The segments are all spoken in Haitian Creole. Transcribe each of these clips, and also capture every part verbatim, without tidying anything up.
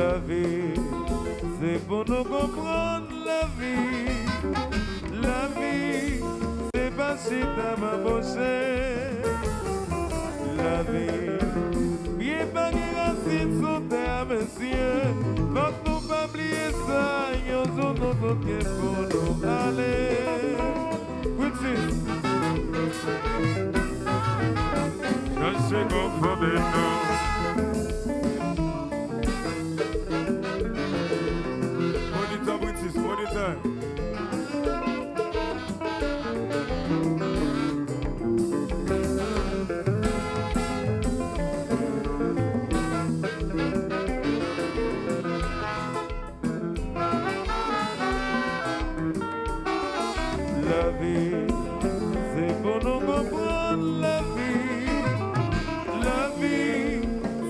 Lavi, se pou nou konprann lavi. Lavi, se pa chita babòche. Lavi, pye pa gen rasin sou tè a, mesye. Fòk nou pa bliye sa, yon jou nou tout gen pou nou ale. Pritis. Chache konfòme nou. Monitè, Pritis, monitè. Lavi, se pou nou konprann lavi. Lavi,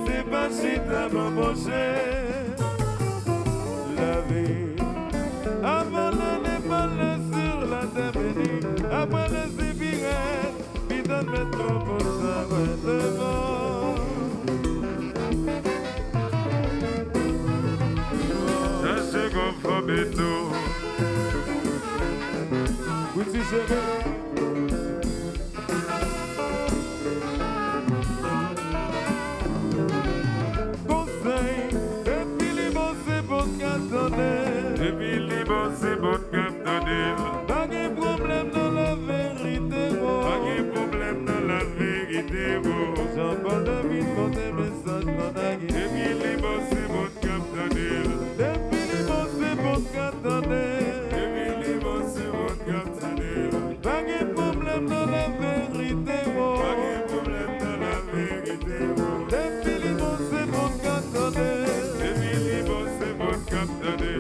se pa chita babòche. Lavi, avan lè Nepal, lè Sid, latè beni, apre lè Sibiryen, Biden met drapo sa wè devan. Chache konfòme nou. Witi cheri. Konsèy, depi li bon se bon k ap tande. Depi li bon se bon k ap tande. Pa gen pwoblèm nan laverite, wo. Pa gen pwoblèm nan laverite, wo. Jan Pòl David pote mesaj nan lage. Depi li bon se bon k ap tande. Depi li bon se bon k ap tande. Depi li bon se bon k ap tande. Pa gen pwoblèm nan laverite, wo. Pa gen pwoblèm nan laverite, wo. Depi li bon se bon k ap tande. Depi li bon se bon k ap tande.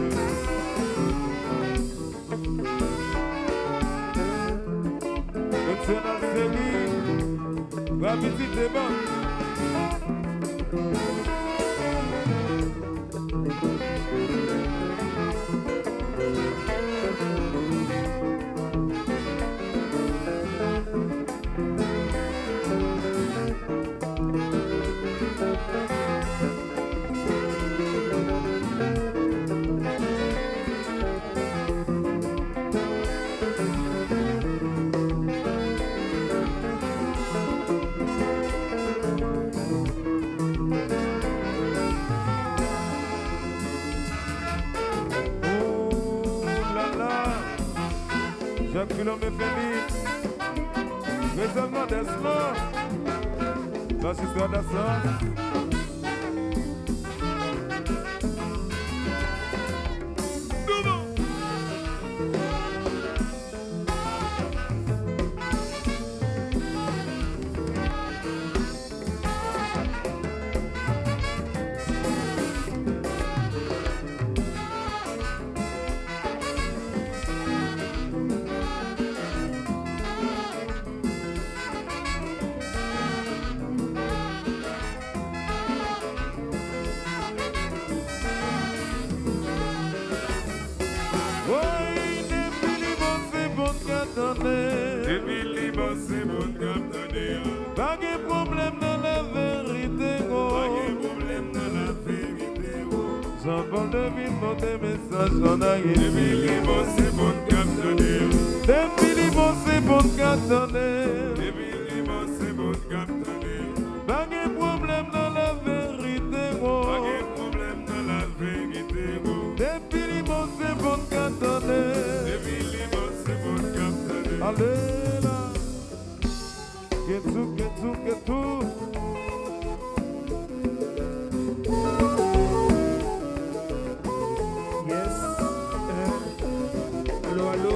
Nasyonal seri, rapidite ban. Ooh la la. Jacques Philomé Félix. Rezònman Desmond. Majistra Dassa. Woy, depi li bon se bon k ap tande. Depi li bon se bon k ap tande. Pa gen pwoblèm nan laverite, wo. Pa gen pwoblèm nan laverite, wo. Jan Pòl David pote mesaj nan lage. Depi li bon se bon k ap tande. Depi li bon se bon k ap tande. Depi li bon se bon k ap tande. Pa gen pwoblèm nan laverite, wo. Pa gen pwoblèm nan laverite, wo. Depi li bon se bon k ap tande. Depi li bon se bon k ap tande. Ale la. Ketou, ketou, ketou. Yes. Alo, alo.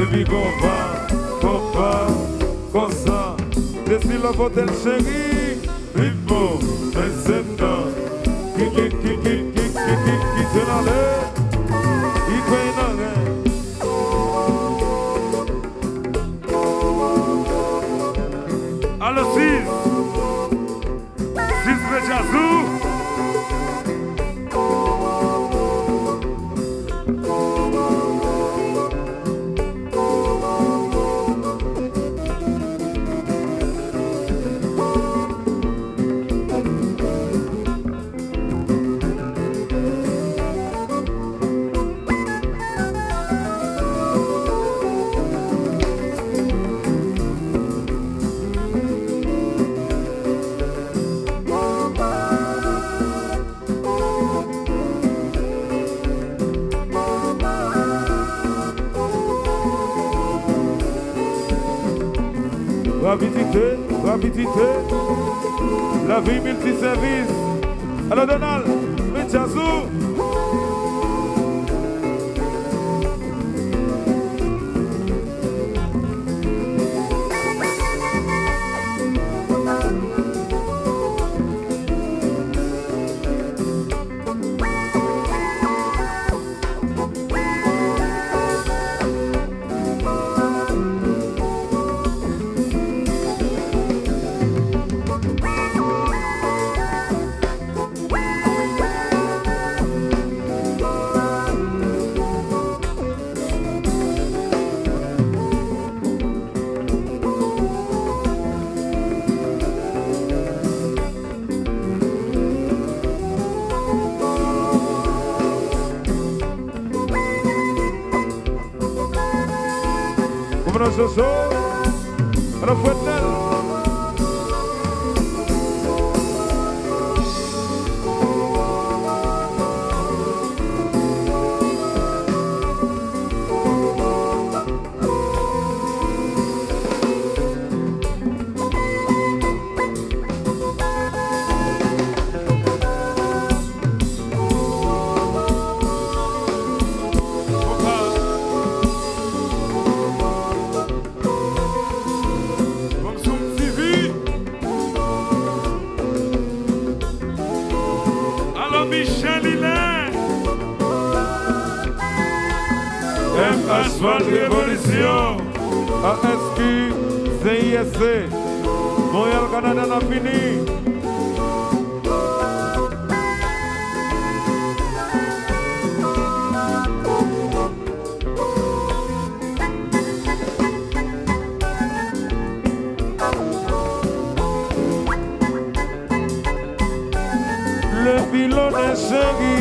Epi konpa, konpa, konsa. Desi Love Hotel cheri, ritmo, fè sèt tan. Kikit, kikit, kikit, kikit, kikit, se la lè. Rapidite, rapidite. Lavi miltisèvis. Alò, Donald, met djaz ou. Ou pran Jojo, ann fwèt tèt. Alò, Michel Hilaire. F H Vant Revolisyon. A S Q, C I S C. Montréal, Canada, n ap vini. Le Pilon de Chéri.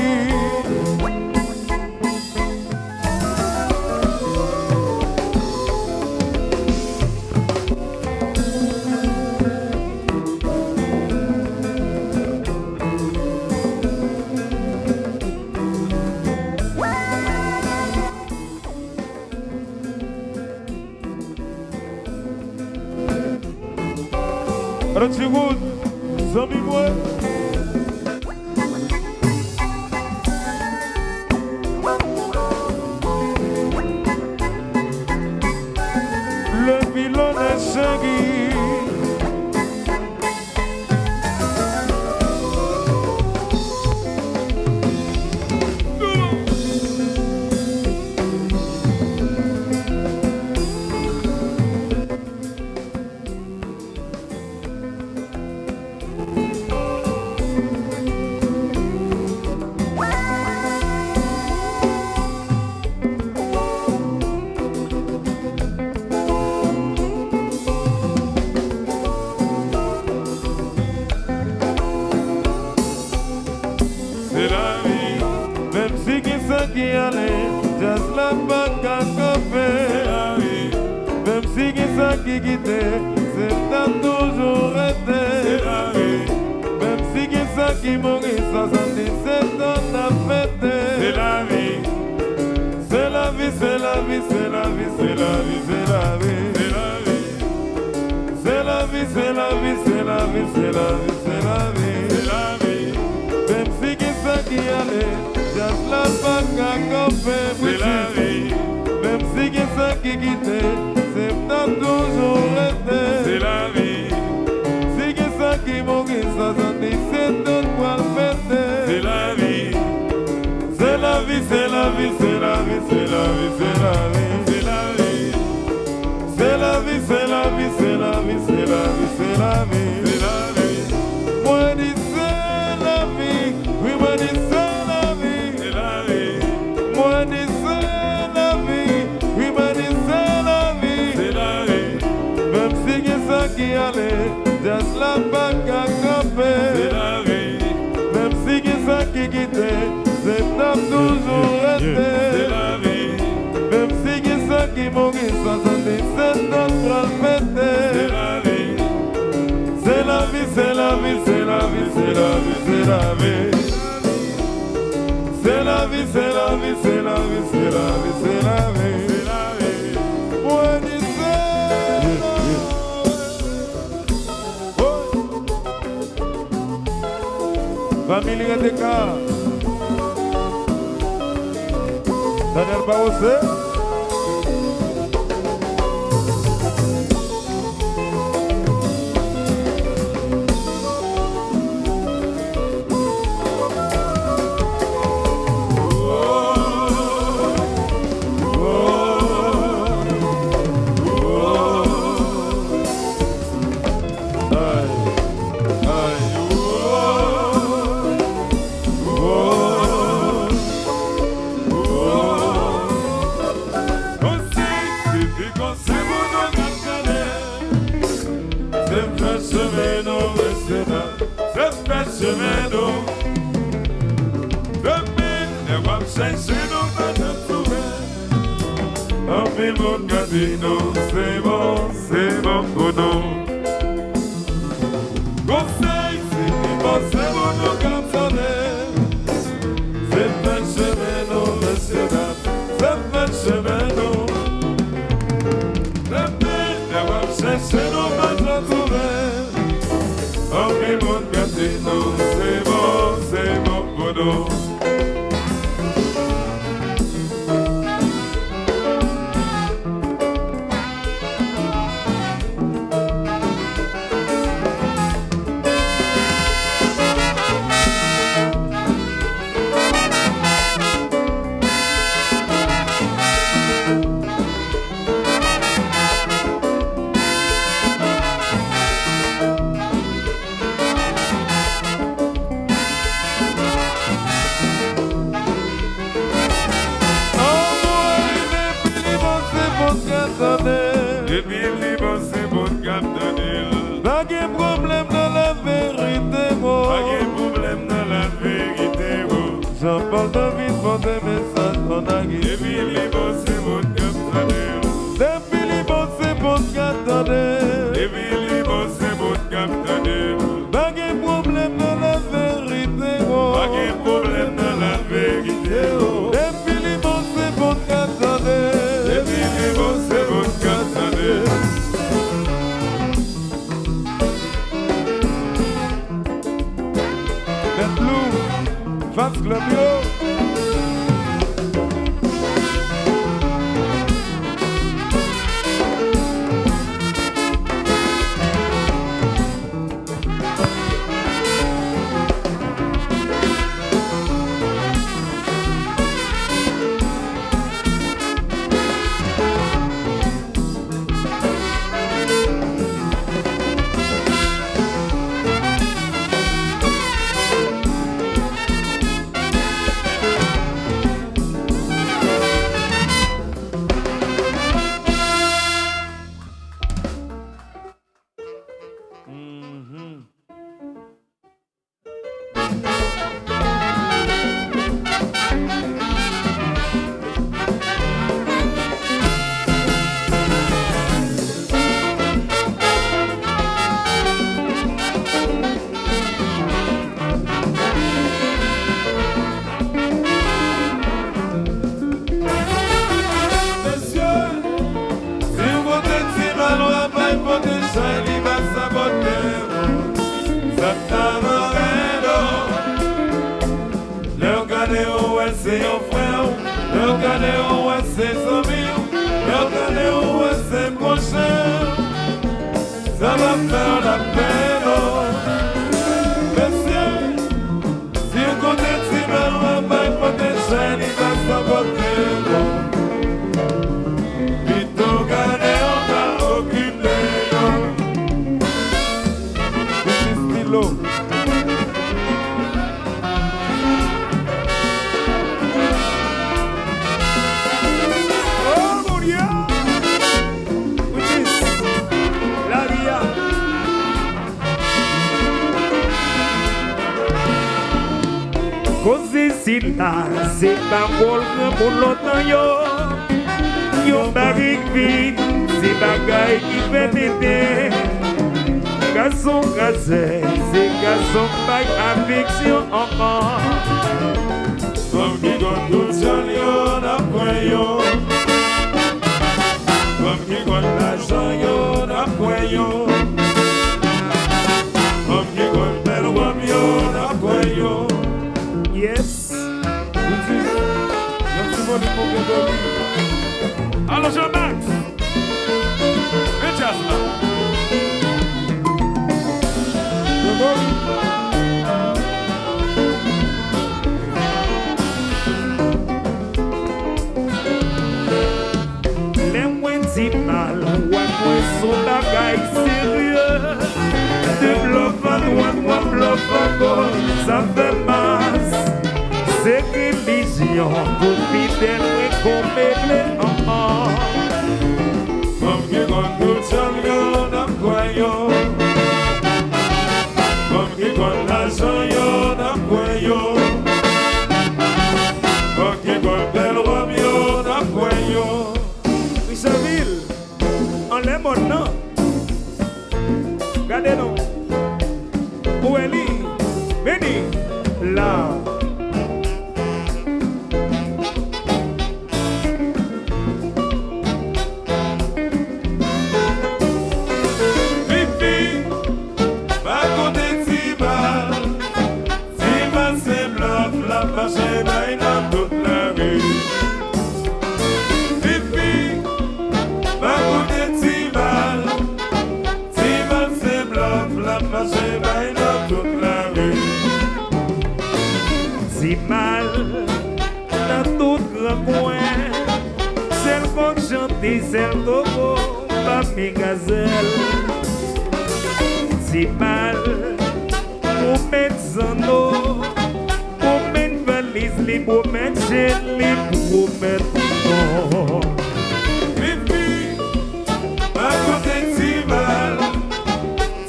Randy Wood, zanmi mwen. Le Pilon de Chéri. Se lavi. Menm si gen sa ki ale, djaz la pa ka kanpe. Se lavi. Menm si gen sa ki kite, se t ap toujou rete. Se lavi. Menm si gen sa ki mouri, swasanndiset an n ap fete. Se lavi. Se lavi, se lavi, se lavi, se lavi, se lavi. Se lavi. Se lavi, se lavi, se lavi, se lavi, se lavi. Menm si gen sa ki ale, djaz la pa ka kanpe. Se lavi. Menm si gen sa ki kite, se t ap toujou rete. Se lavi. Si gen sa ki mouri, swasanndiset an pral fete. Se lavi. Se lavi, se lavi, se lavi, se lavi, se lavi. Se lavi. Se lavi, se lavi, se lavi, se lavi, se lavi. Se lavi. Mwen di se lavi, wi, mwen di se lavi. Se lavi. Mwen di se lavi, wi, mwen di se lavi. Se lavi. Menm si gen sa ki ale, djaz la pa ka kanpe. Se lavi. Menm si gen sa ki kite, se t ap toujou rete. Se lavi. Menm si gen sa ki mouri, swasanndiset an pral fete. Se lavi. Se lavi, se lavi, se lavi, se lavi, se lavi. Se lavi, se lavi, se lavi, se lavi, se lavi. Mwen di se lavi. Mili rete ka. Daniel Barosé. Konsèy, se te konsèy pou nou k ap tande. Se fè chemen nou, mesye dam, se fè chemen nou. Depi lè w ap chèche nou pa t ap twouve. Anpil moun ka di nou se bon, se bon pou nou. Konsèy, se te konsèy pou nou k ap tande. Se fè chemen nou, mesye dam, se fè chemen nou. Depi lè w ap chèche nou pa t ap twouve. Anpil moun ka di nou se bon, se bon pou nou. Anmwey, depi li bon, se bon k ap tande. Depi li bon, se bon k ap tande l. Pa gen pwoblèm nan laverite, mo. Pa gen pwoblèm nan laverite, mo. Jean Paul David pote mesaj ann agi. Depi li bon, se bon k ap tande l. Depi li bon, se bon k ap tande. Depi li bon, se bon k ap tande. Pa gen pwoblèm nan laverite, o. Pa gen pwoblèm nan laverite, o. Depi li bon, se bon k ap tande. Depi li bon, se bon k ap tande. Mèt Lou, Vibes Club yo. Mesye, si w konte ti malwa, bay pote chay, li pa sabote w. Sa k ta mare do. Lè w gade, ou wè se yon frè w. Lè w gade, ou wè se zanmi w. Lè w gade, ou wè se pwochen w. Sa va fè w lapenn, o. Mesye, si w konte ti malwa, bay pote chay, li pa sabote w. Pito gade, ou ka okipe yo. Piti stilo. Oh, mon Dieu! Witis, lavi a. Koze sila, se pawòl granmoun lontan yo. Yon barik vid, se bagay ki fè tete. Gason krazè, se gason k bay afeksyon ankò. Fanm ki konn tout jan yo n ap kwè yo. Fanm ki konn lajan yo n ap kwè yo. Fanm ki konn bèl wòb yo n ap kwè yo. Alo, Jean-Max. Men djaz la. Lè mwen di mal, ou wè mwen se yon bagay serye. De blòf a dwat, mwen blòf a gòch, sa fè mas. Se relijyon, pou fidèl mwen konmele, an, an. Fanm ki konn tout jan yo n ap kwè yo. Fanm ki konn lajan yo n ap kwè yo. Fanm ki konn bèl wòb yo n ap kwè yo. Richeville, anlè mòn nan. Gade non. Ou wè li vini la. Fifi, pa koute ti mal. Ti mal se blòf l ap mache bay nan tout lari. Fifi, pa koute ti mal. Ti mal se blòf l ap mache bay nan tout lari. Ti mal nan tout gran kwen. Sèl kòk chante, sèl toko, pa men gazèl. Ti mal, pwomèt zanno, pwomèt valiz li, pwomèt chen li, pwomèt non. Fifi, pa koute ti mal.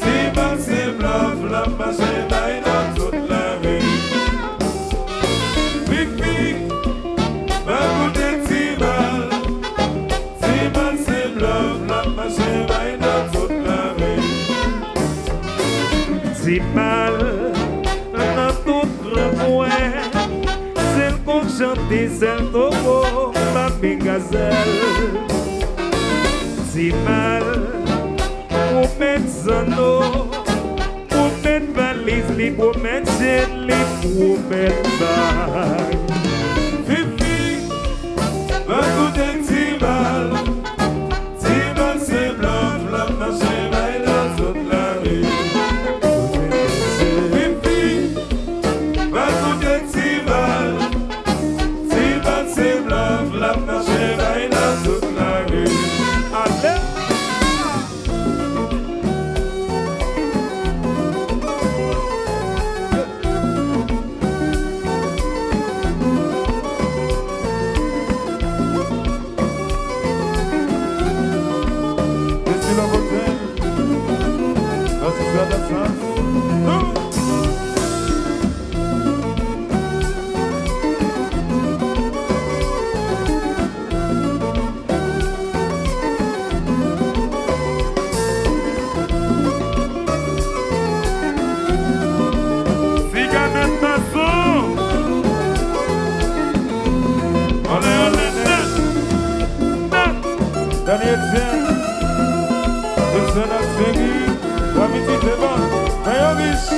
Ti mal se blòf l ap mache bay nan tout lari. Fifi, pa koute ti mal. Ti mal se blòf l ap mache bay nan tout lari. Ti mal nan tout gran kwen. Sèl kòk chante, sèl toko, pa men gazèl. Ti mal, pwomèt zanno, pwomèt valiz li, pwomèt chen li, pwomèt bag. Fifi, pa koute ti mal. Ti mal se blòf l ap mache bay nan tout lari. Fifi, pa koute ti mal. Ti mal se blòf l ap mache bay nan tout lari. Ale! Desi lòt kote, nan ti sèl sa. Siga nèt mason. Anlè, anlè, nèt. Nèt. Dani Etienne. Etienne ak Ferry. Graviti devan. Fè yo rich.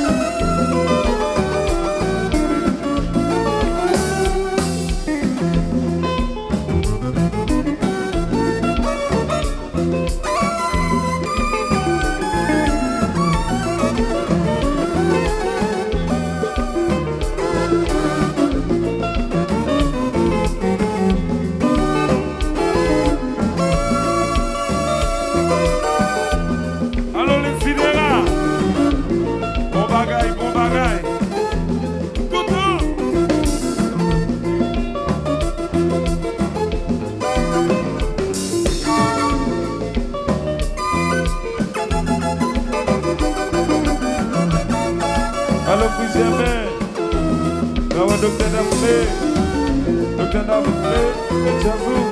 Alo, Linsidera. Bon bagay, bon bagay. Toutan. Alo, Frizyemen. Nan wè Doktè Dafne. Doktè Dafne, e djaz ou.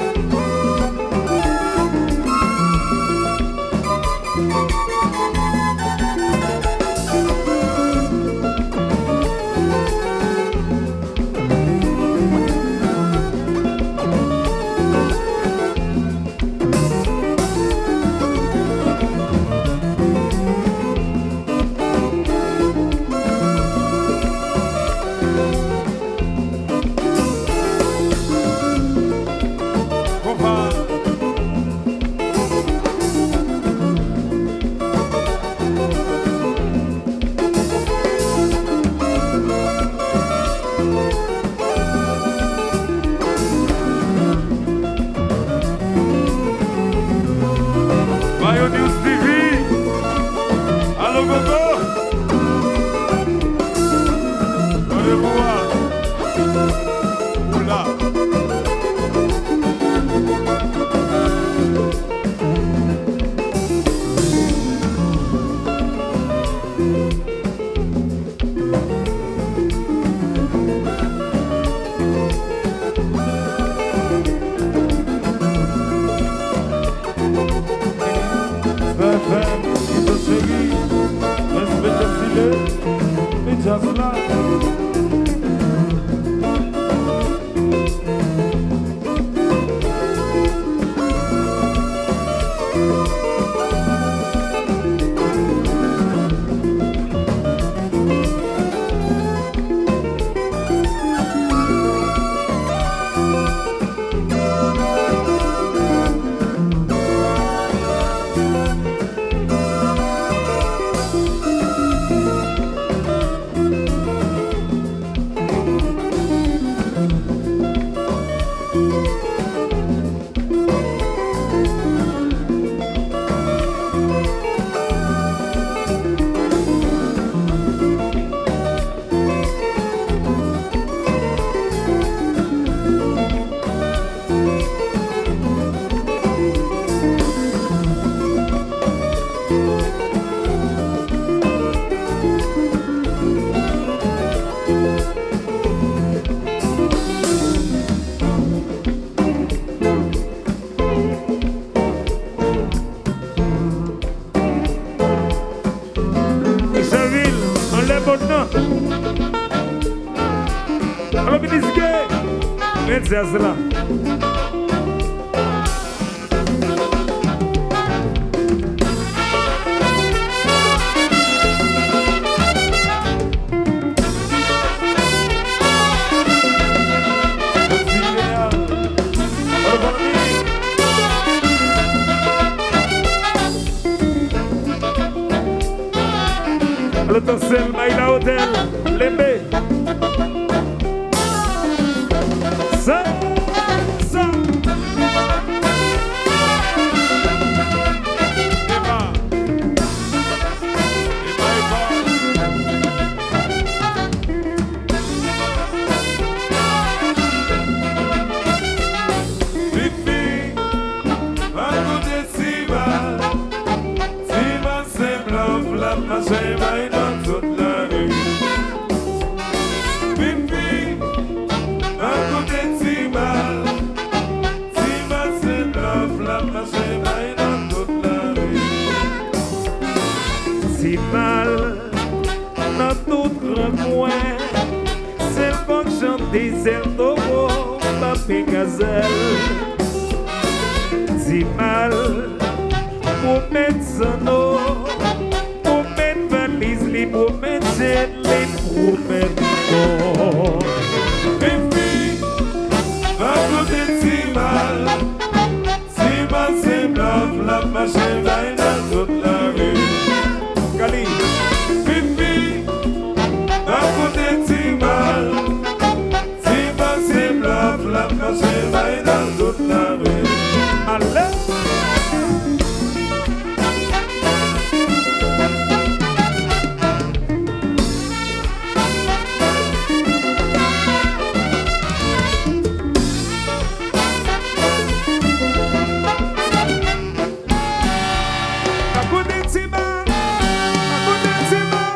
Michèlville, anlè bòn nan. Alo, minis Gay, men djaz la. Alo, Tansèl, bay la otèl, lenbe. Sa, sa. Epa. Epa, epa. Fifi, pa koute Timal. Timal se blòf l ap mache bay nan tout lari. Fifi, pa koute Timal. Timal se blòf l ap mache bay nan tout lari. Timal nan tout gran kwen, se l k ap chante sèl towo, pa plen gazèl. Timal pwomèt zanno, pwomèt valiz li, pwomèt chèn li, pwomèt kò. Fifi, pa koute Timal. Timal se blòf l ap mache bay nan tout lari. Kali. Fifi, pa koute Timal. Timal se blòf l ap mache bay nan tout lari. Ale! Akoute Timal, akoute Timal.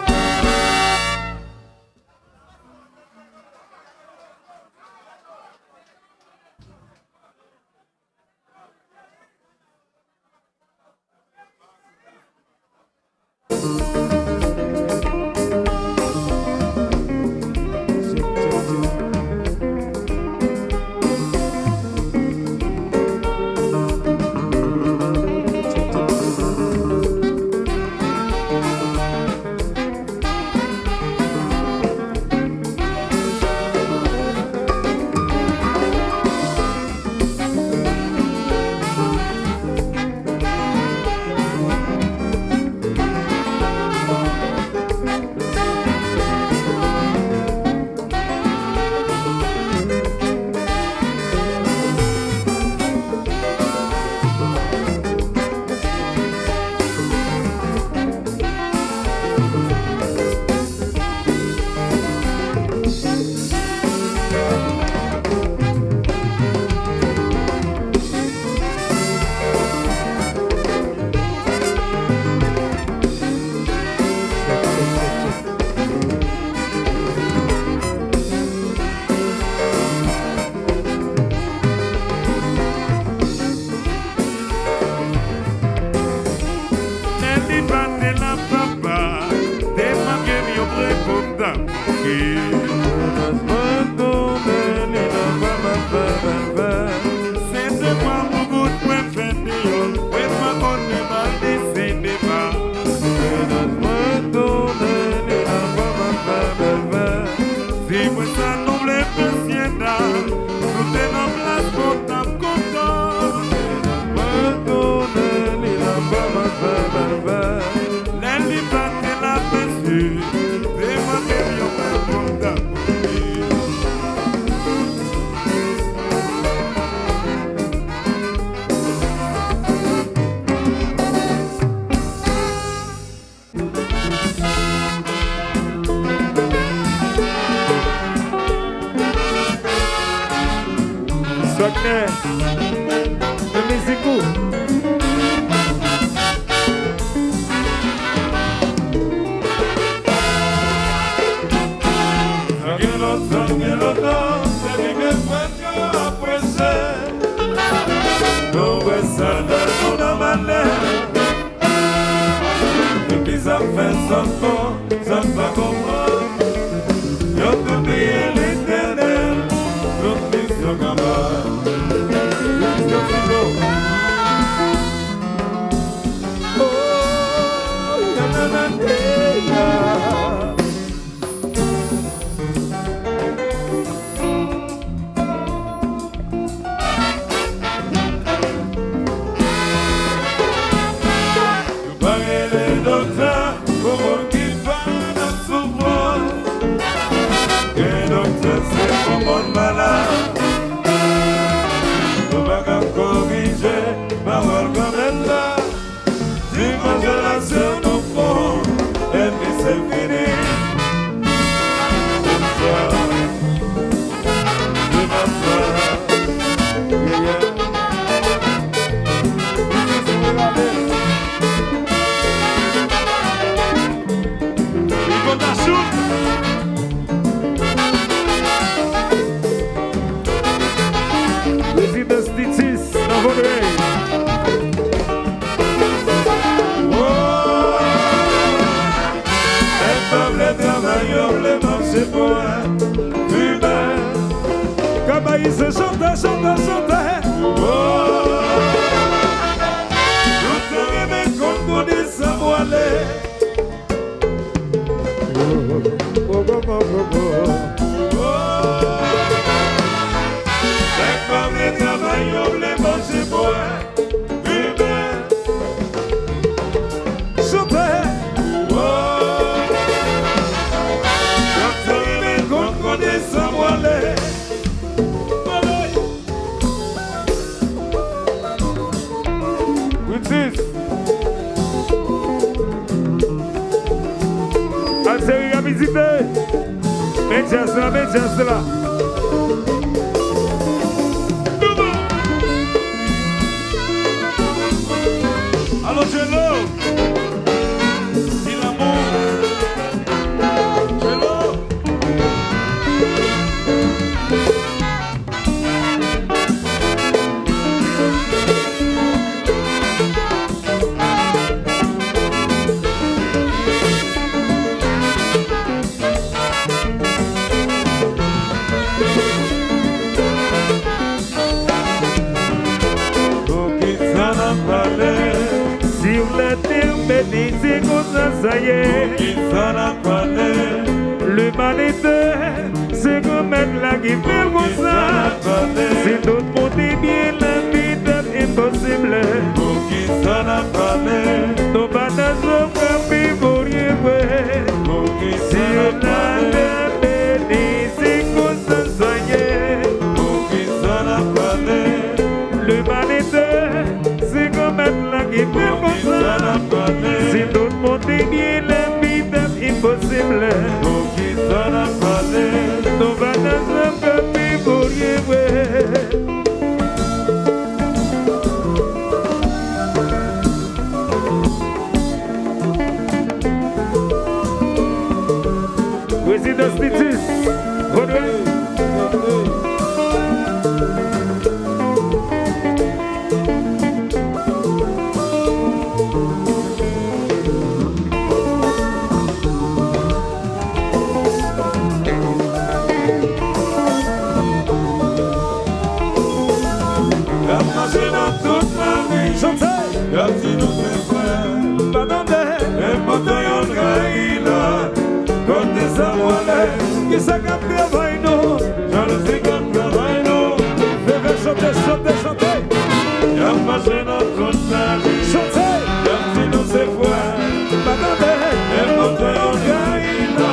Nan mizik ou. Sa gen lontan, gen lontan, depi ke frè yo ap prese. Nou wè sa nan nou nan malè. Epi sa fè zòt fò, zòt pa konprann. Yo tout bliye Letènèl, tout misyon kaba. Misyon fini. Oh, nananandeya. Yo pa rele doktè pou moun ki pa nan soufrans. Gen doktè se pou moun malad. Nou pa ka korije pawòl granmèt la. Di konsolasyon nou fon, epi se fini. Bonswa. Bonswa. Yeah, yeah. Li konn ta chout. Rezidans Titus nan Vodrèy. Oh! Nèg pa vle travay, yo vle mache bwè, fimen. Kaba Ayisyen chante, chante, chante. Oh! Yo te renmen konn kote sa pwale. Nèg pa vle travay, yo vle mache bwè, fimen. Chante. Yo te renmen konn kote sa pwale. Princess. Algérie a vizité. Men djaz la, men djaz la. Alo, Jello. Di lanmou. Jello. Poukisa n ap pale? Si w lete, m beni, se konsa sa ye. Poukisa n ap pale? Limanite, se Granmèt la ki fè w konsa. Si tout moun te byen, lavi t ap enposib. Poukisa n ap pale? Nou pa nan zòm k ap evolye vre. Si yo la te beni, se konsa sa ye. Poukisa n ap pale? Limanite, se Granmèt la ki fè konsa. Si tout moun te byen, lavi t ap enposib. Poukisa n ap pale? Nou pa nan zòm k ap evolye vre. Rezidans Titus, Vodrèy. Y ap mache nan tout lavi. Chante. Y ap di nou se frè. Pa tande. Enpòtan yo trayi la. Kote sa pwale? Kisa k ap travay nou? Jalouzi k ap travay nou. Fè, fè, chante, chante, chante. Y ap mache nan tout lavi. Chante. Y ap di nou se frè. Pa tande. Enpòtan yo trayi la.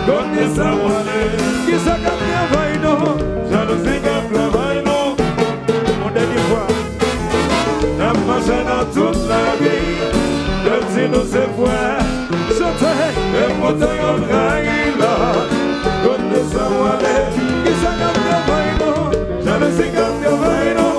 Kote sa pwale? Kisa k ap travay nou? Jalouzi k ap travay nou. Yon dènye fwa. N ap mache nan tout lavi. Yo di nou se frè. Chante. Enpòtan yo trayi la. Kote sa pwale? Kisa k ap travay nou? Jalouzi k ap travay nou.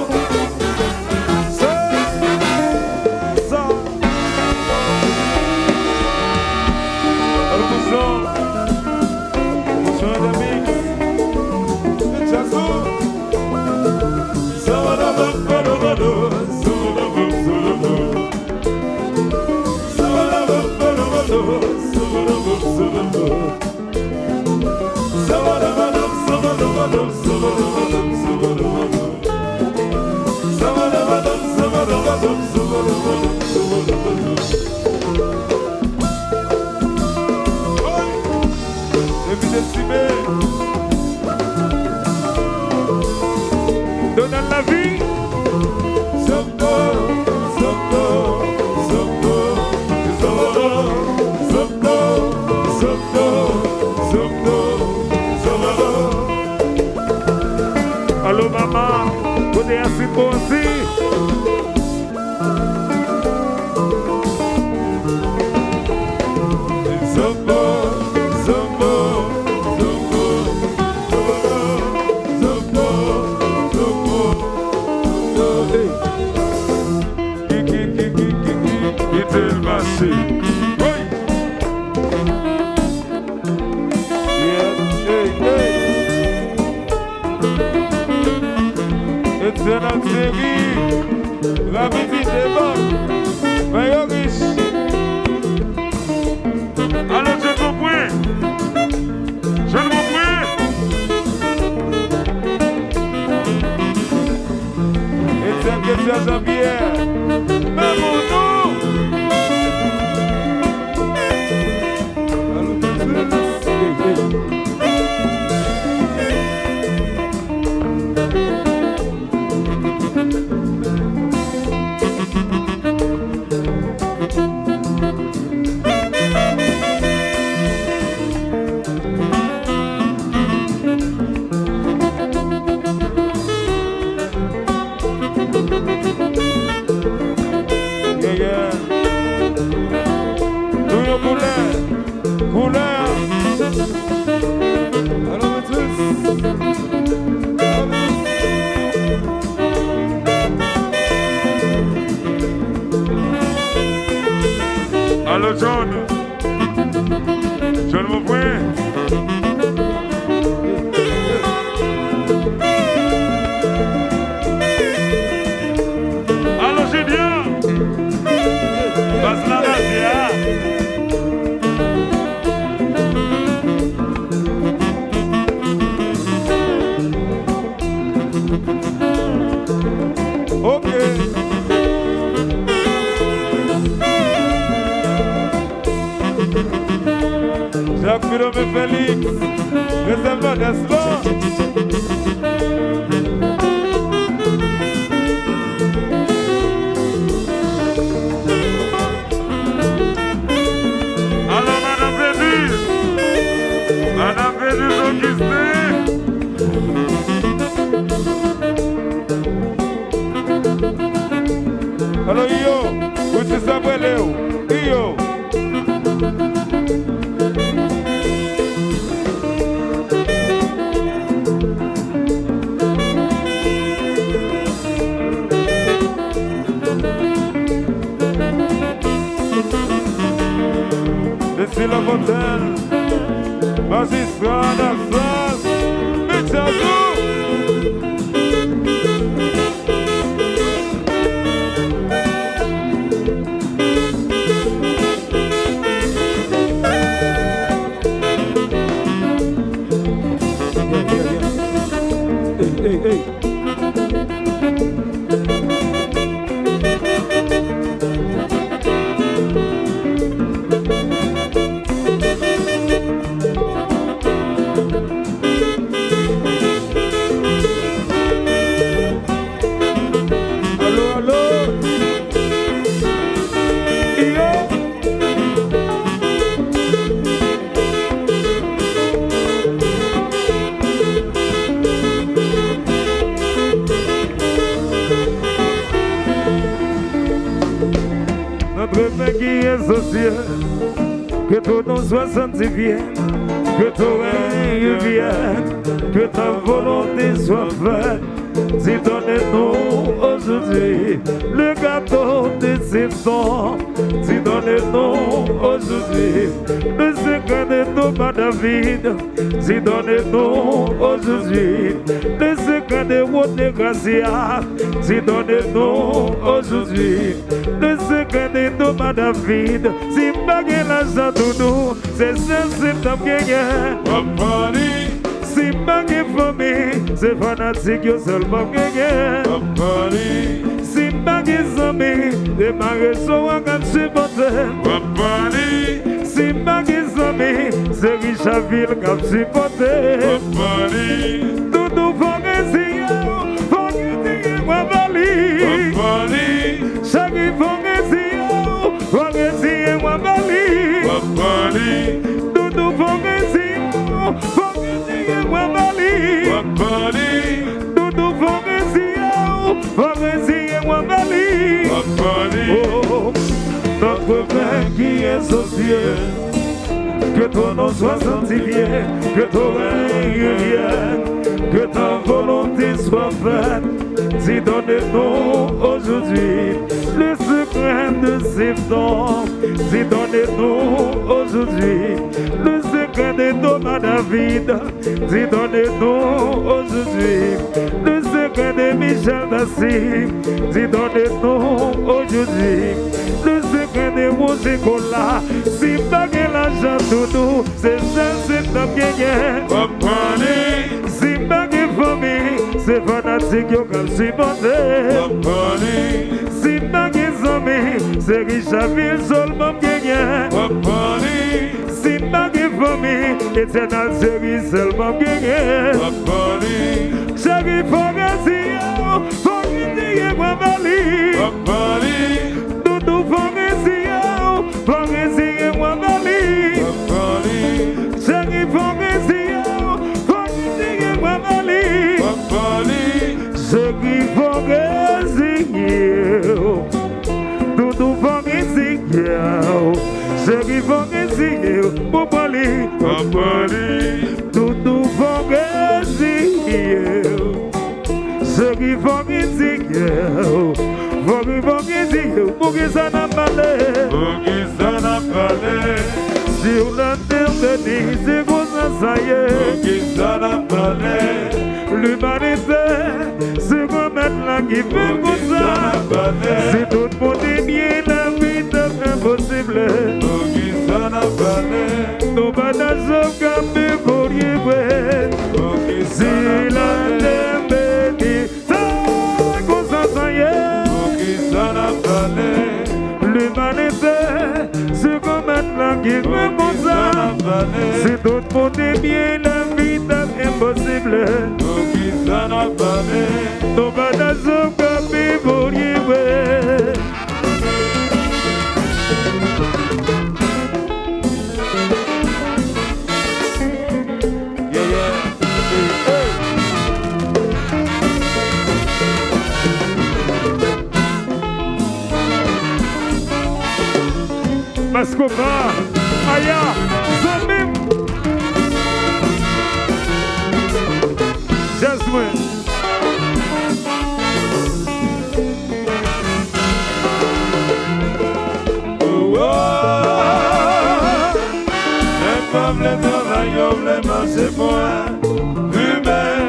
Bon, si. Zonbo, zonbo, zonbo, zonbo, zonbo, zonbo, zonbo, ey. Ki, ki, ki, ki, ki, ki, kite l pase. Woy! Yeah, ey, ey. Etienne ak Thierry, rapidite, bon, fè yo rich. Alò, John Beaupré, John Beaupré. Etienne Ketia Jean-Pierre, men moun nou. Yeah, yeah. Nou yon koulè. Koulè. Alò, Matis. Alò, John. John Beaupré. Alò, Junior. Baz la baz ya. Ok. Jacques Philomé Félix, rezèv Nòdès lan. Alò, Madan Venus, Madan Venus Augustin. Alò, Iyo, ou ti sa prele w, Iyo. Desi Lafontaine, majistra Dafras, Mitchazou. Hey, hey, hey. Alo, alo. Iyo. Notre Père qui es aux cieux, que ton nom soit sanctifié, que ton règne vienne, que ta volonté soit faite. Dis, donne-nous aujourd'hui le gâteau de ce temps. Dis, donne-nous aujourd'hui le secret de ton pas, David. Dis, donne-nous aujourd'hui le secret de Rodney Gracia. Dis, donne-nous aujourd'hui le secret de ton pas, David. Si m pa gen lajan, Doudou, se sèl sèt m ap genyen. M ap pale. Si m pa gen fanmi, se fanatik yo sèlman m genyen. M ap pale. Si m pa gen zanmi, se marezo a k ap sipòte m. M ap pale. Si m pa gen zanmi, se Richaville k ap sipòte m. M ap pale. Doudou, fò reziye w, fò reziye w, m ap pale. M ap pale. Cheri, fò reziye w, fò reziye w, m ap pale. M ap pale. Doudou, fò reziye w, fò reziye w, m ap pale. M ap pale. Doudou, fò reziye w, fò Ziye w anba li. Oh, notre Père qui es aux cieux, que ton nom soit sanctifié, que ton règne vienne, que ta volonté soit faite. Dis, donne-nous aujourd'hui le secret de ce temps. Dis, donne-nous aujourd'hui le secret de Thomas David. Dis, donne-nous aujourd'hui le secret de Michel Bassi. Dis, donne-nous aujourd'hui le secret de Roger Cola. Si m pa gen lajan, Doudou, se sèl sekre m genyen. Si m pa gen fanmi, se fanatik yo k ap sipòte. Si m pa gen zanmi, se Richard Vilsol m ap genyen. Si m pa gen fanmi, Etienne Algérie sèlman m genyen. Cheri, fò reziye w, fò reziye w anba li. Doudou, fò reziye w, fò reziye w anba li. Cheri, fò reziye w, fò reziye w anba li. Cheri, fò reziye w. Doudou, fò reziye w. Cheri, fò reziye w. Pou pran li, pou pran li. Doudou, fò reziye w. Cheri, fò reziye w. Fò, fò reziye w. Poukisa n ap pale? Poukisa n ap pale? Si w la te vini, se konsa sa ye. Poukisa n ap pale? Limanite, se granmèt la ki fè konsa. Si tout moun te byen, lavi t ap enposib. Poukisa n ap pale? Nou pa ta janm ka evolye vre. Si la te vini, se konsa sa ye. Poukisa n ap pale? Limanite, se granmèt la ki fè konsa. Si tout moun te byen, lavi t ap enposib. Poukisa n ap pale? Nou pa ta janm ka evolye vre. Yeah, yeah. Hey, hey. Maskopa, Aya, zanmi m. Djaz mwen. Oh, oh. Nèg pa vle travay, yo vle mache bwè, fimen.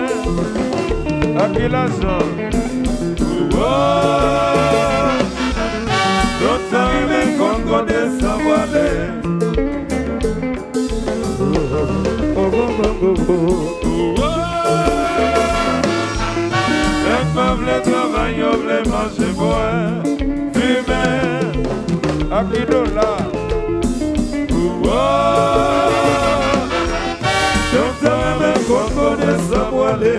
Ak ki lajan? Oh, oh. Tout sa renmen konn kote sa pwale. Nèg pa vle travay, yo vle mache bwè, fimen. Ak ki dola? Tout sa renmen konn kote sa pwale.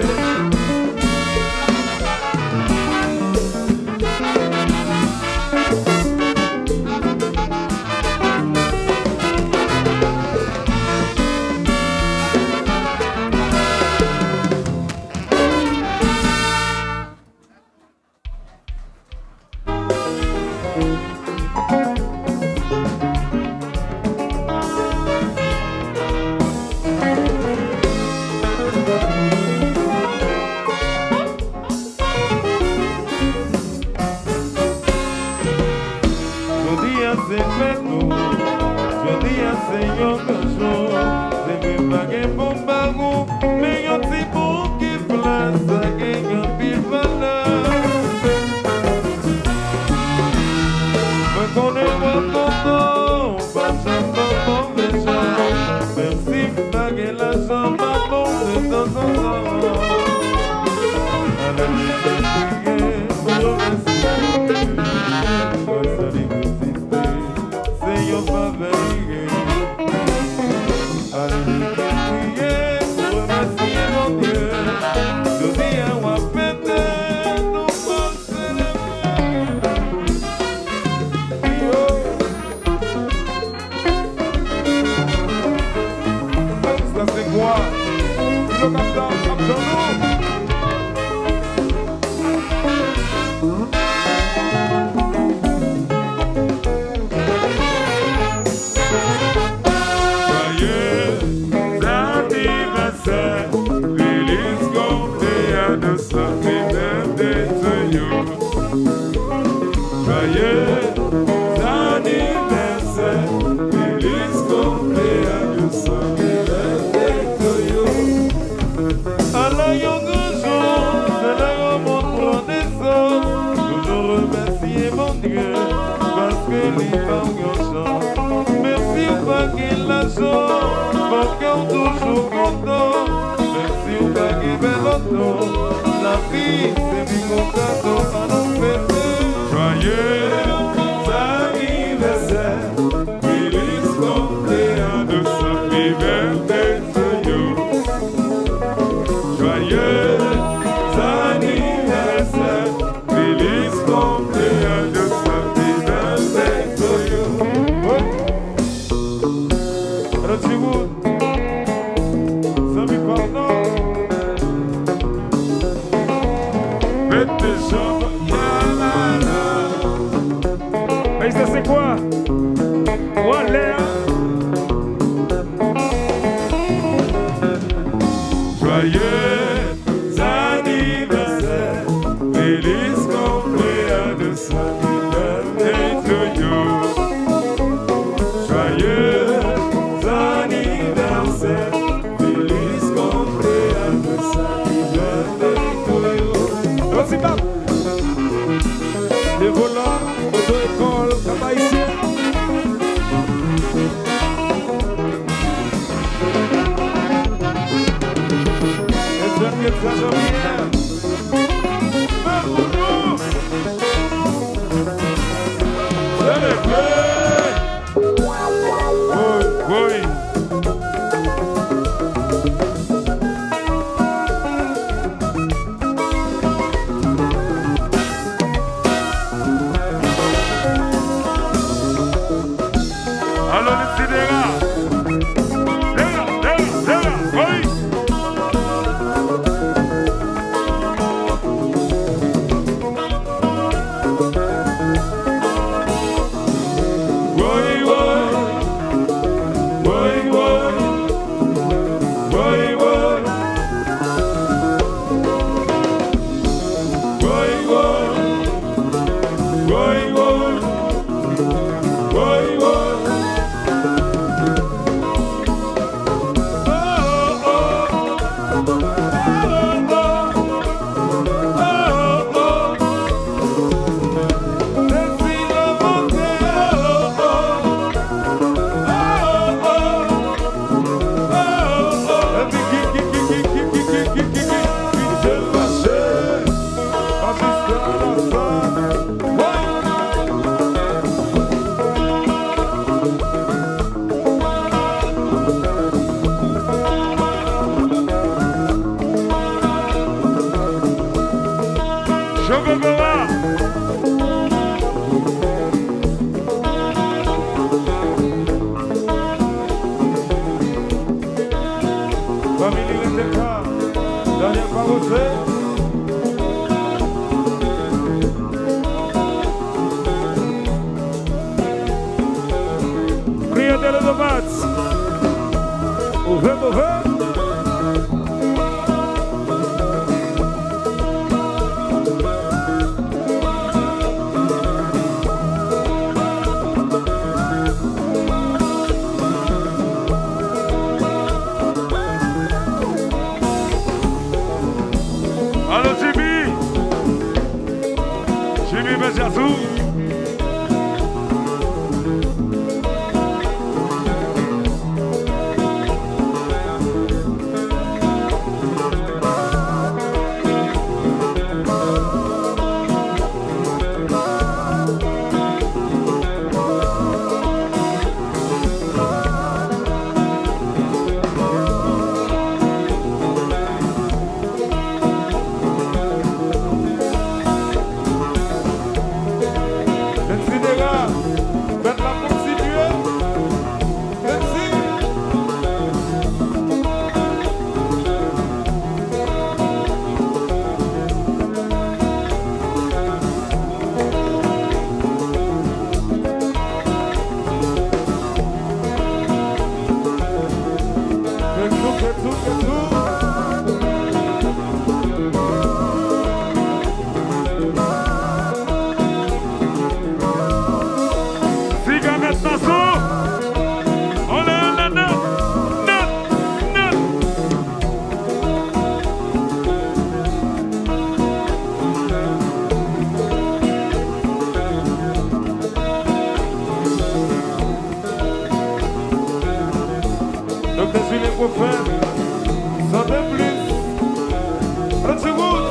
Jodi a se fèt ou, jodi a se yon gran jou. Se vre pa gen bon bagou, men yon ti bouke flè sa gen anpil valè. Joyeux anniversaire, feliz cumpleaños, happy birthday to you. Ala yon gran jou, se lè yon moun pran nesans. Toujou remèsye Bondye, paske li ba w yon chans. Menm si w pa gen lajan, fò kè w toujou kontan. Menm si w pa gen bèl oto, lavi se pi gwo kado. Ann fete. Joyeux anniversaire, feliz cumpleaños, happy birthday to you. Joyeux anniversaire, feliz cumpleaños, happy birthday to you. Wi. Rèd Tigoud. Zanmi pa w non. Mete janm. Ayisyen se kwa? Ou anlè a. Joyeux anniversaire, feliz cumpleaños, happy birthday to you. Joyeux anniversaire, feliz cumpleaños, happy birthday to you. Yon ti bab. Le volan, oto ekòl, Kap Ayisyen. Mesye, mesye, zanmi. Selebre! Woy, woy. Alo, Lisi, dera. Dera, dera, dera. Woy. Woy, woy. Woy, woy. Woy, woy. Woy, woy. Woy, woy. Woy, woy. Chogogo a! Fanmi li rete ka, Daniel pa poze. Kriye de le domat. Move, move. Alo, Jimmy! Jimmy Bèjazou. Sante plis. Ann sou wout.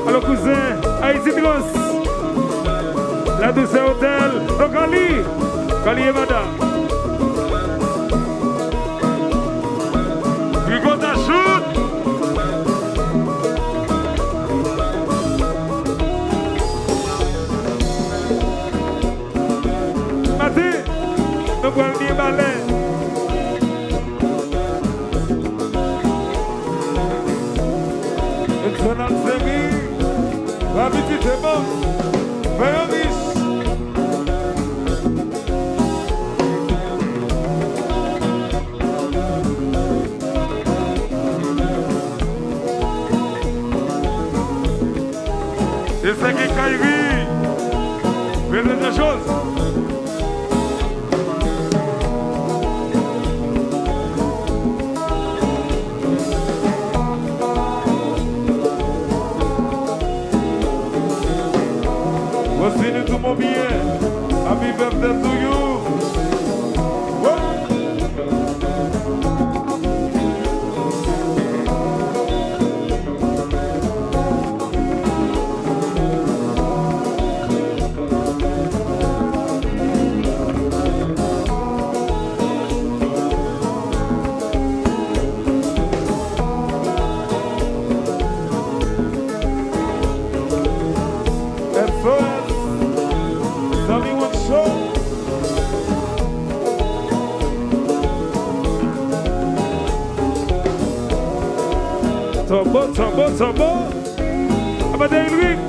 Alo kouzen, Ayiti Trans, La Douceur Hotel, non Kali, Kali e madanm. Rico Tachout. Maten, nou pral gen balè. Eternal Semi, Rapidite Bon, Fè yon Rich. E sa ki Kyrie. Mezanmi, choz. Voici nous tout mon bien. Happy birthday to you. Woo! S O S, Sammy One Show. Tanbò, tanbò, tanbò. Abate Ulric.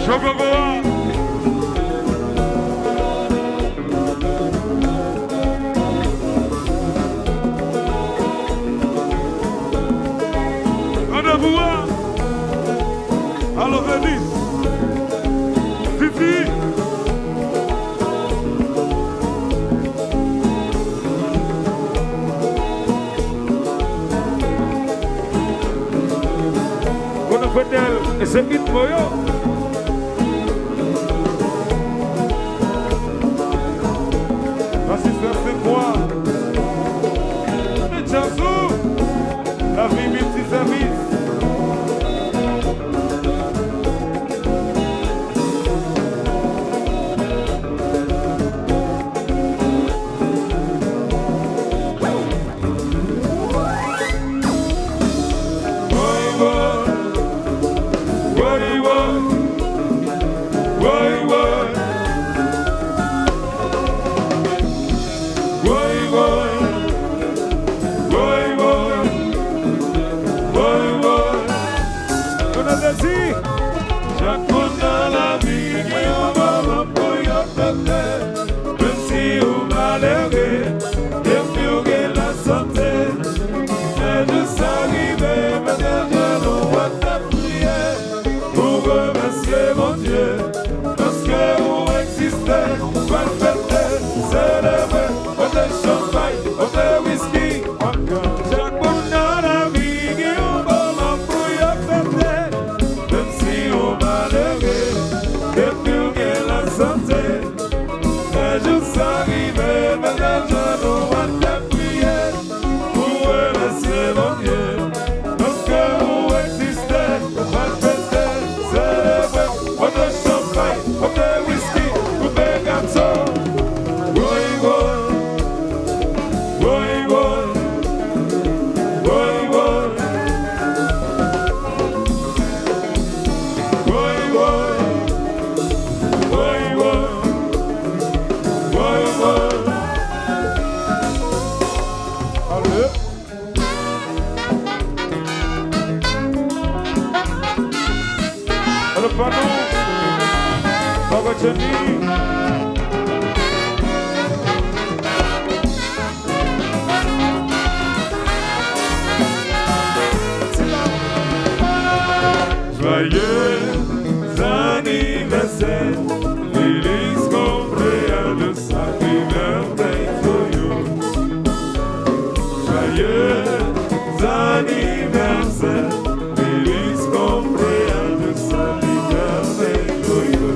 Jòkòkò a. Randevou a. Alo Venise. Titi. Konnen Fedel, e se ritmo yo. Asistans se kwa? Men djaz ou? Lavi miltisèvis. Fanon, Papa Johnny. Joyeux anniversaire, feliz cumpleaños, happy birthday to you. Joyeux anniversaire, feliz cumpleaños, happy birthday to you.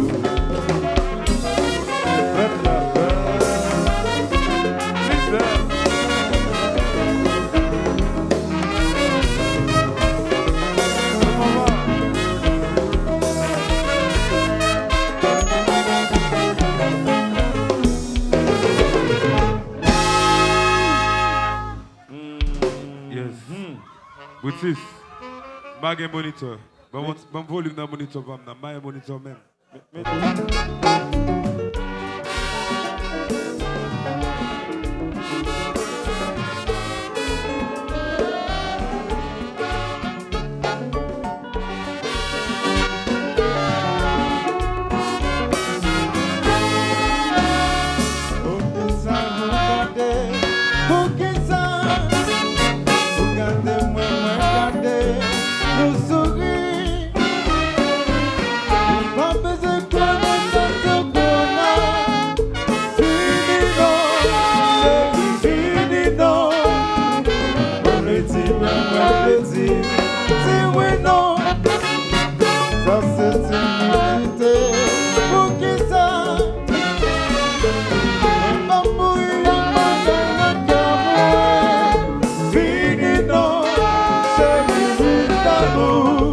Yes. Britis, m pa gen monitè. Ban m, ban m volim nan monitè pa m nan. M pa gen monitè menm. Poukisa nou gade? Poukisa? Ou gade mwen, mwen gade nou souri. Ou pa bezwen kwè mwen santi kowona. Vini non, cheri, vini non. Mwen vle di, mwen, mwen vle di, di wi non. Sa se timidite. Poukisa? Mwen pa mouri, mwen pa nan kè mwen. Vini non, cheri, vin damou.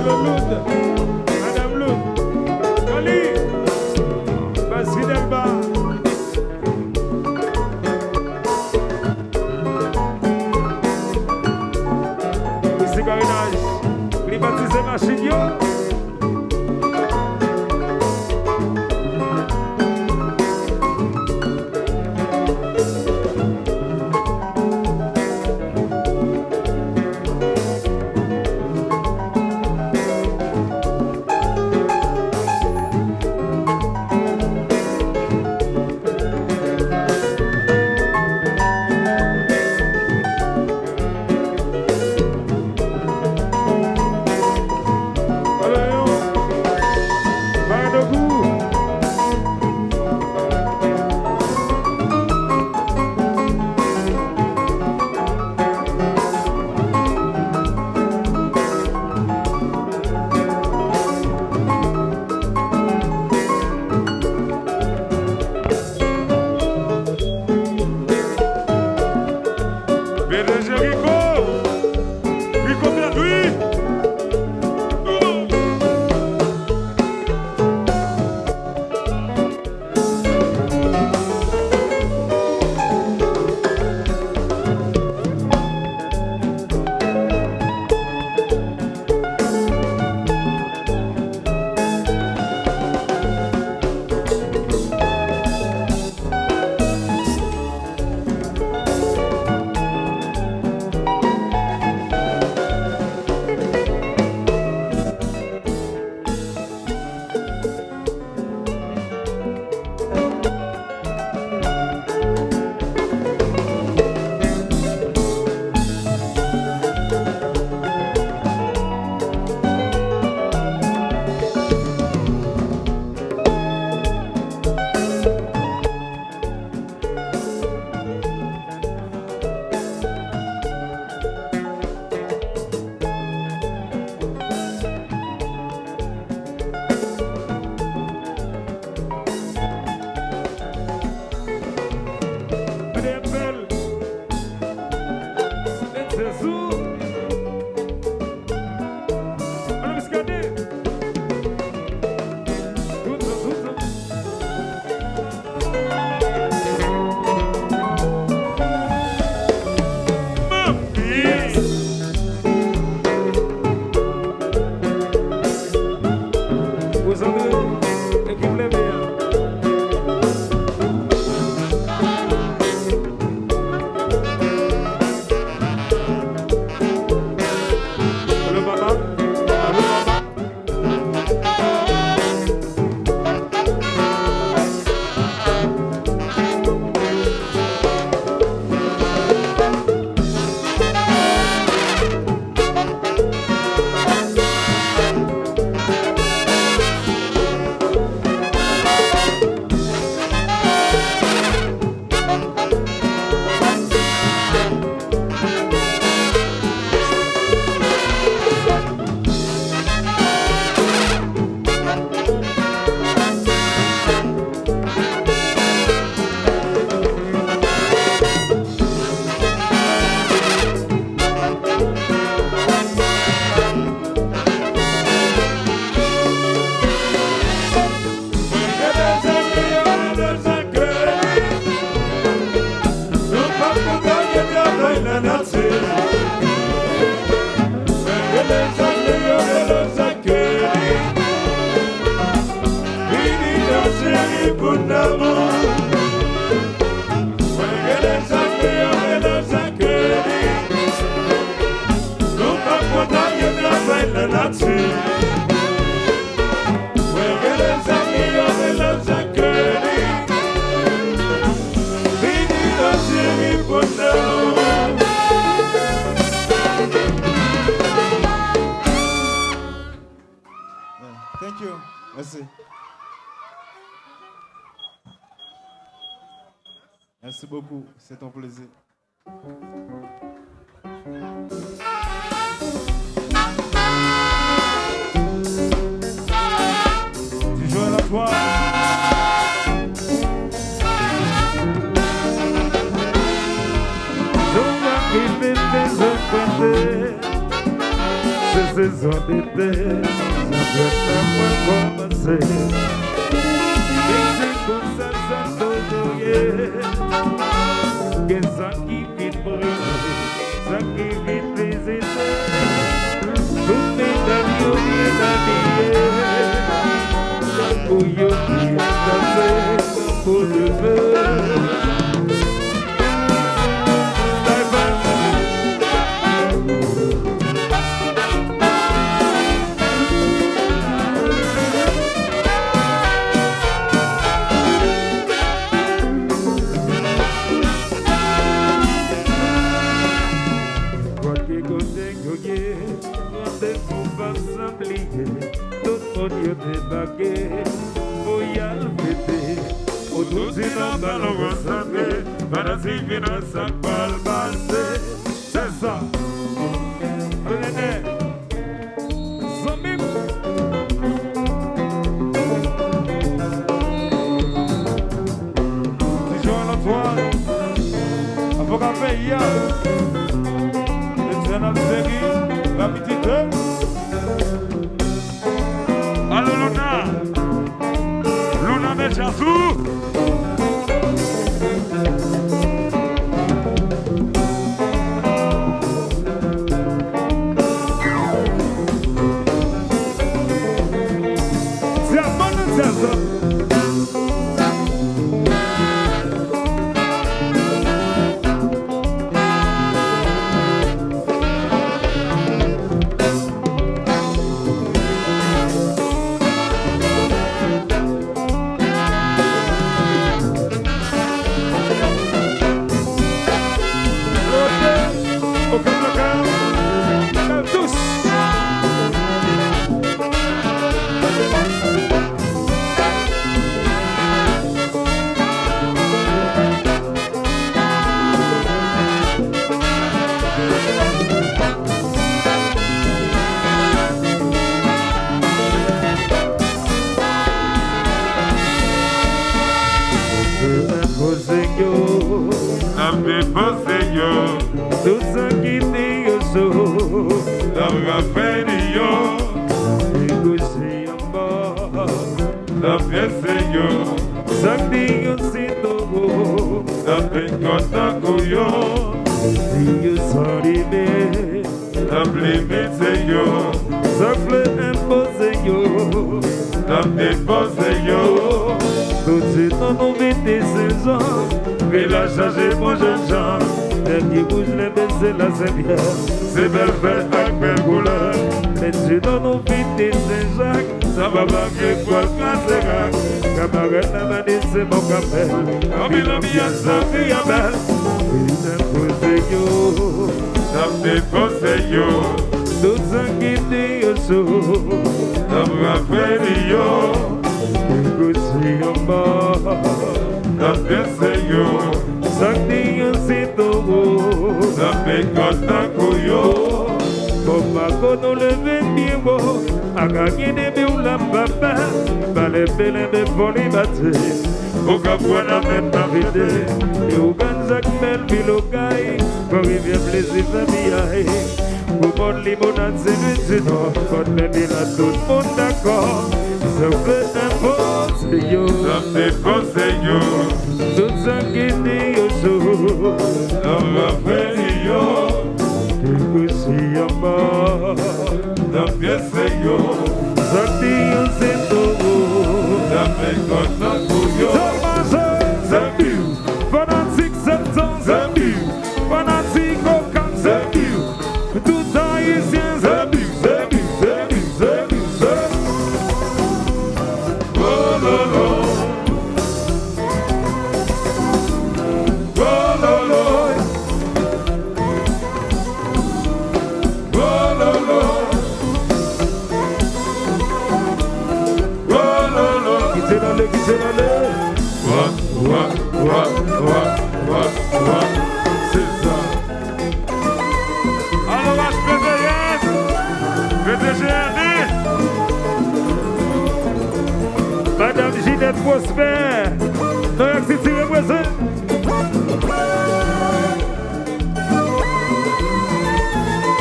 Loud, Madanm Loud, Kali, Baz Fidèl Ba. Isi Parenaj, klimatize machin yo. P D G Rico, Rico Pèdri. Gade apèl. Mèt Zezou. Ann plis gade. Doutan, doutan. Manmi. Prezante ekip Lève a. Alo, papa. Alo, papa. Thank you. Merci. Merci beaucoup. C'est un plaisir. Ti Joel Antoine. Joel ki vin bezwen fete. Sezi Zon de tè, zon de tè mwen kòmanse. Men se konsa sa toujou ye. Gen sa ki vin briye, sa ki vin vizite. Tout medam yo byen abiye. Tankou yo byen danse, tankou leve. Kwake kote yo ye, randevou pa sanbliye. Tout moun yo debake pou y al fete. Ou tou di nan balon konsantre, pandan ti vin wè sa k pral pase. Se sa. Ann ale. Zanmi m. Ti Joel Antoine, avoka peyi a. Eternal Seri, rapidite. Alo Luna. Luna met djaz ou. Dyaman nan djaz la. Enpoze yo, n ap depoze yo. Tout sa ki di yo cho, n ap rape li yo. Negosye anba, n ap pyese yo. Sa k di yo se towo, n ap pèt kò tankou yo. Di yo san limit, n ap limite yo. Sa k vle enpoze yo, n ap depoze yo. Tout se nan nou vin de sezon. Vilaj chanje pou jèn jan. Tèt ki bouj lè bese la Senpyè. Se bèl fèt ak bèl koulè. Tèt se nan nou vin de Senjak. Sa pa manke kwal kraze rak. Kamarad la mande se bon kapèl. Anpil anbyans, santi a bèl. Li enpoze yo. N ap depoze yo. Tout sa ki di yo cho. N ap rape li yo. Negosye anba. N ap pyese yo. Sa k di yo se towo. N ap pèt kò tankou yo. Kòm Mako nou leve pye wo. Aka gen depi w la papa. Pale belen de fò li bati. Ou ka pran nan men nan vide. E ou gann zak bèl vil okay. Gran Rivyè plezi fè piyay. Pou mòn limonad se lwil di nò. Kòd men pila tout moun dakò. Sa k vle enpoze yo. N ap depoze yo. Tout sa ki di yo cho. N ap rape li yo. Negosye anba. N ap pyese yo. Sa k di yo se towo. N ap pèt kò tankou yo. Zanmi, zanmi, fanatik Septan, zanmi, fanatik Okap, zanmi, tout Ayisyen, zanmi, zanmi, zanmi, zanmi, zanmi. Wololo. Wololo. Wololo. Wololo. Kite l ale, kite l ale. Wa, wa, wa, wa, wa, wa. Se sa. Alo, H P V S, P D G N D. Madam Ginette Prosper, Nouyòk Siti reprezante.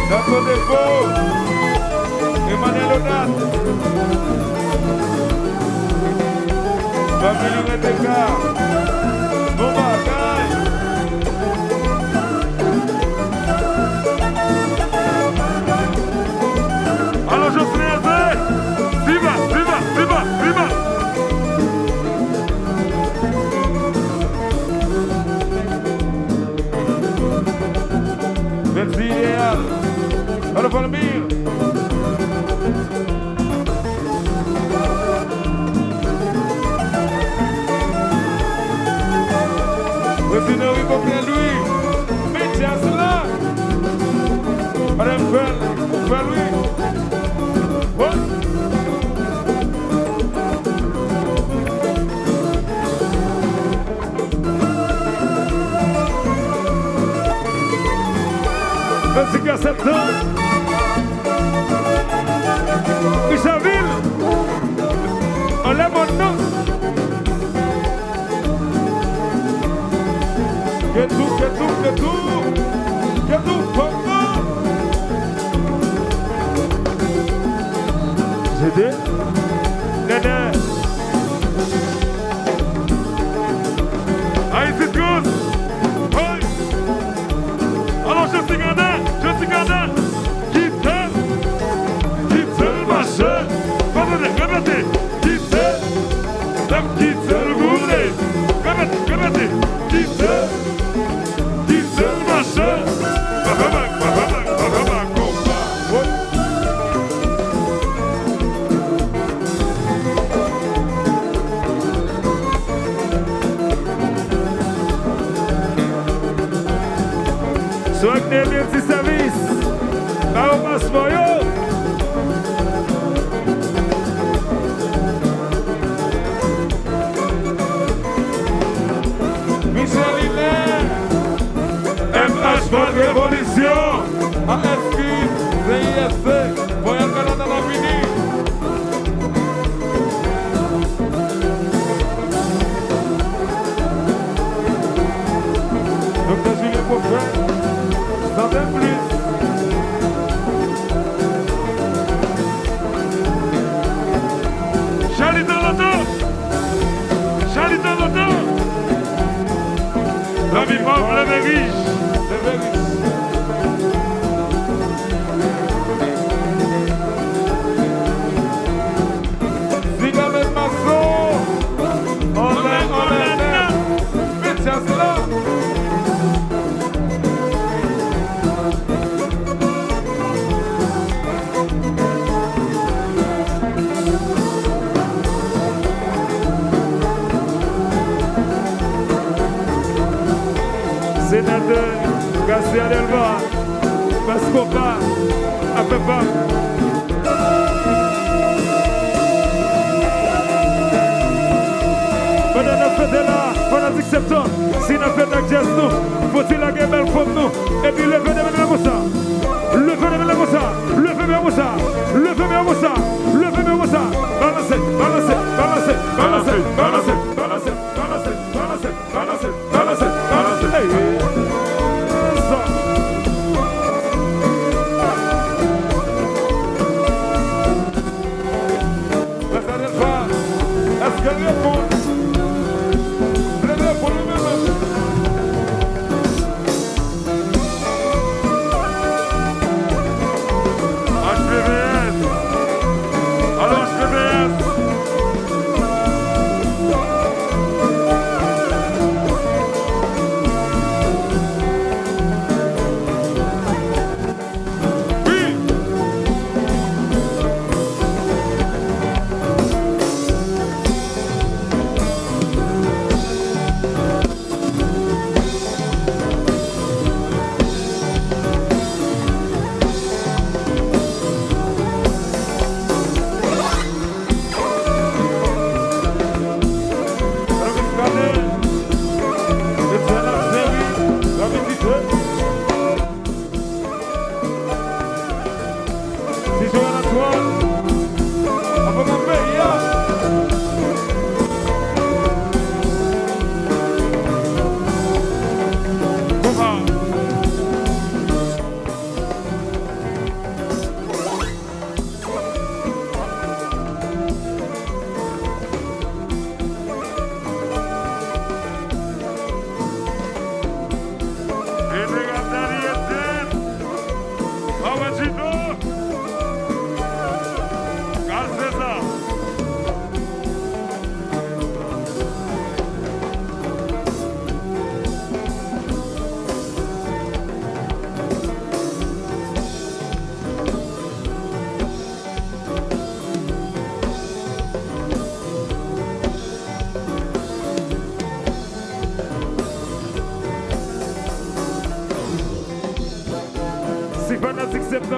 Dakò, Defo. Fanmi Rebecca, bon bagay. Alò, Jocelyn Aizé, viva, viva, viva, viva. Mèsi, Idéal. Alò, fanmi. Prezidan Rico Pierre Louis, men djaz la. Pandan m fè l, ou fè l, wi. Wòs. Mèsi, Septan. Richavil. Anlè mòn nan. Ketou, ketou, ketou. Ketou, pòp nan. Jete. Nènè. Ayiti Cruz. Hey. Alò, Jessica Nè, Jessica Nè. Kite l, kite l mache. Repete, repete. Kite l, n ap kite l boule. Repete, repete. Kite l, kite l mache. Papa bak, papa bak, papa bak, konpa. Swag de byen ti sèvis. Ba yo paspò yo. Micheline. M H Band Revolisyon. A S Q, C I S C, Voyal Kanada la vini. Doktè Julien Beaupré, Sandel Plis. Charlito Loto! Charlito Loto! Zanmi pa w leve rich. Leve rich. Siga met maso. Anlè, anlè, anlè. Met djaz la. Senatè Garcia Delva, Pascopa, afè pa m. Pandan n ap fete la, fanatik Septan, si n ap fete ak djaz nou, fò ti lage bèl fòm nou, epi leve de men nou konsa. Leve de men nou konsa. Leve men konsa. Leve men konsa. Leve men konsa. Balanse, balanse, balanse, balanse, balanse, balanse, balanse, balanse, balanse, balanse, balanse. Hey! Sa. Rès a Delva. Èske l reponn? Vle reponn ou menm? H P V S. Alò, H P V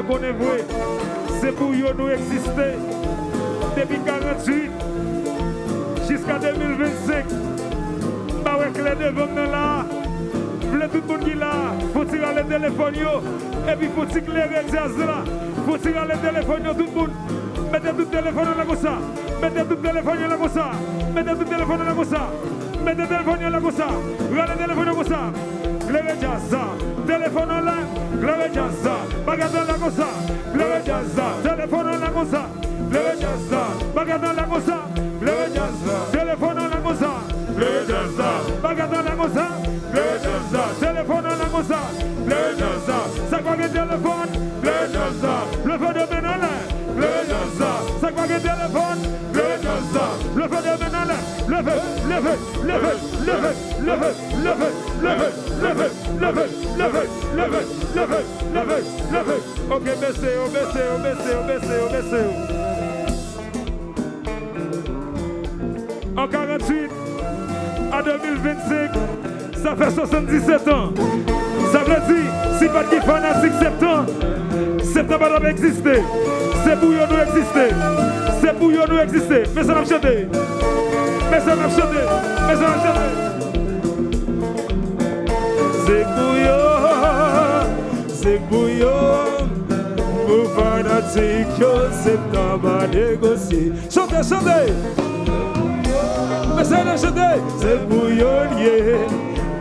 Konnen vre, se pou yo nou egziste. Depi karanntuit jiska de mil vennsenk, m pa wè klè devan m nan la a. M vle tout moun ki la a, fouti rale telefòn yo, epi fouti klere djaz la, fouti rale telefòn yo, tout moun. Mete tout telefòn an la konsa. Mete tout telefòn yo la konsa. Mete tout telefòn an la konsa. Mete telefòn yo la konsa. Rale telefòn yo konsa. Klere djaz la. Telefòn anlè. Klere djaz la. Bagay anlè konsa. Klere djaz la. Telefòn anlè konsa. Klere djaz la. Bagay anlè konsa. Klere djaz la. Telefòn anlè konsa. Klere djaz la. Bagay anlè konsa. Klere djaz la. Telefòn anlè konsa. Klere djaz la. Sa k pa gen telefòn. Klere djaz la. Leve de men anlè. Klere djaz la. Sa k pa gen telefòn. Klere djaz la. Leve de men anlè. Leve, leve, leve. Ok, bese yo, bese yo, bese yo, bese yo, bese yo. An karanntuit a de mil vennsenk, sa fè swasanndisèt an. Sa vle di, si pa t gen fanatik Septan, Septan pa t ap egziste. Se pou yo nou egziste. Se pou yo nou egziste. Men sa n ap chante. Men sa n ap chante. Men sa n ap chante. Se pou yo, se pou yo, pou fanatik yo, Septan pa negosye. Chante, chante! Mesye, chante! Se pou yo l ye,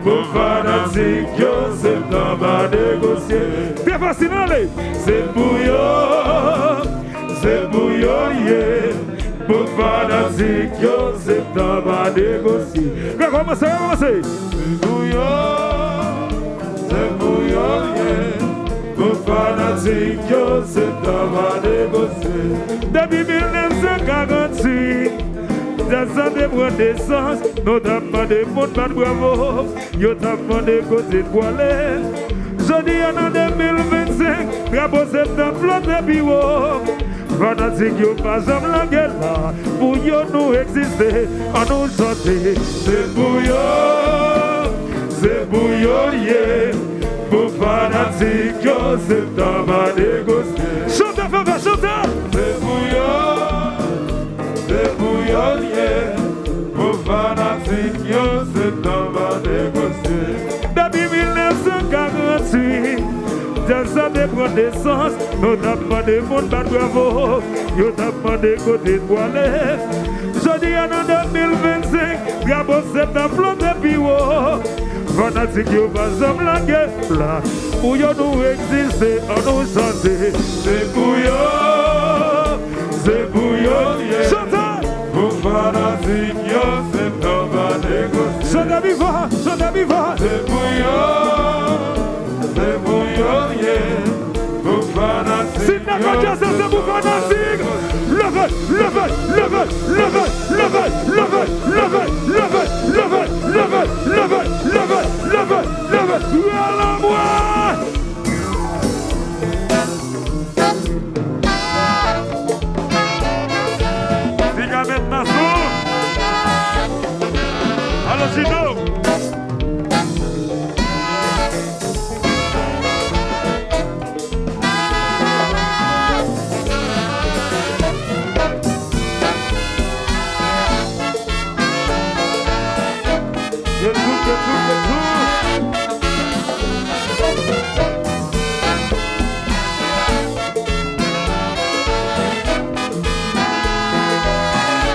pou fanatik yo, Septan pa negosye. Trè fasil, ale! Se pou yo, se pou yo l ye, pou fanatik yo, Septan pa negosye. Rekòmanse, rekòmanse! Se pou yo, se pou yo l ye, pou fanatik yo, Septan pa negosye. Depi mil nèf san karanntuit, djaz la te pran nesans, nou t ap mande moun bat bravo, yo t ap mande kote n pwale. Jodi a nan de mil vennsenk, drapo Septan flote pi wo. Fanatik yo pa janm lage la, pou yo nou egziste, an nou chante. Se pou yo, se pou yo l ye, pou fanatik yo, Septan pa negosye. Chante, Fèfè, chante! Se pou yo, se pou yo l ye, pou fanatik yo, Septan pa negosye. Depi mil nèf san karanntuit, djaz sa te pran nesans, nou t ap mande moun bat bravo, yo t ap mande kote n pwale. Jodi a nan de mil vennsenk, drapo Septan flote pi wo. Fanatik yo pa janm lage la, pou yo nou egziste, an nou chante. Se pou yo, se pou yo l ye. Chante! Pou fanatik yo, Septan pa negosye. Chante pi fò, chante pi fò. Se pou yo, se pou yo l ye. Pou fanatik yo, si n nan kòtye sa, se pou fanatik. Leve, leve, leve, leve. Rale mwen! Piga met mason. Alo, Chito.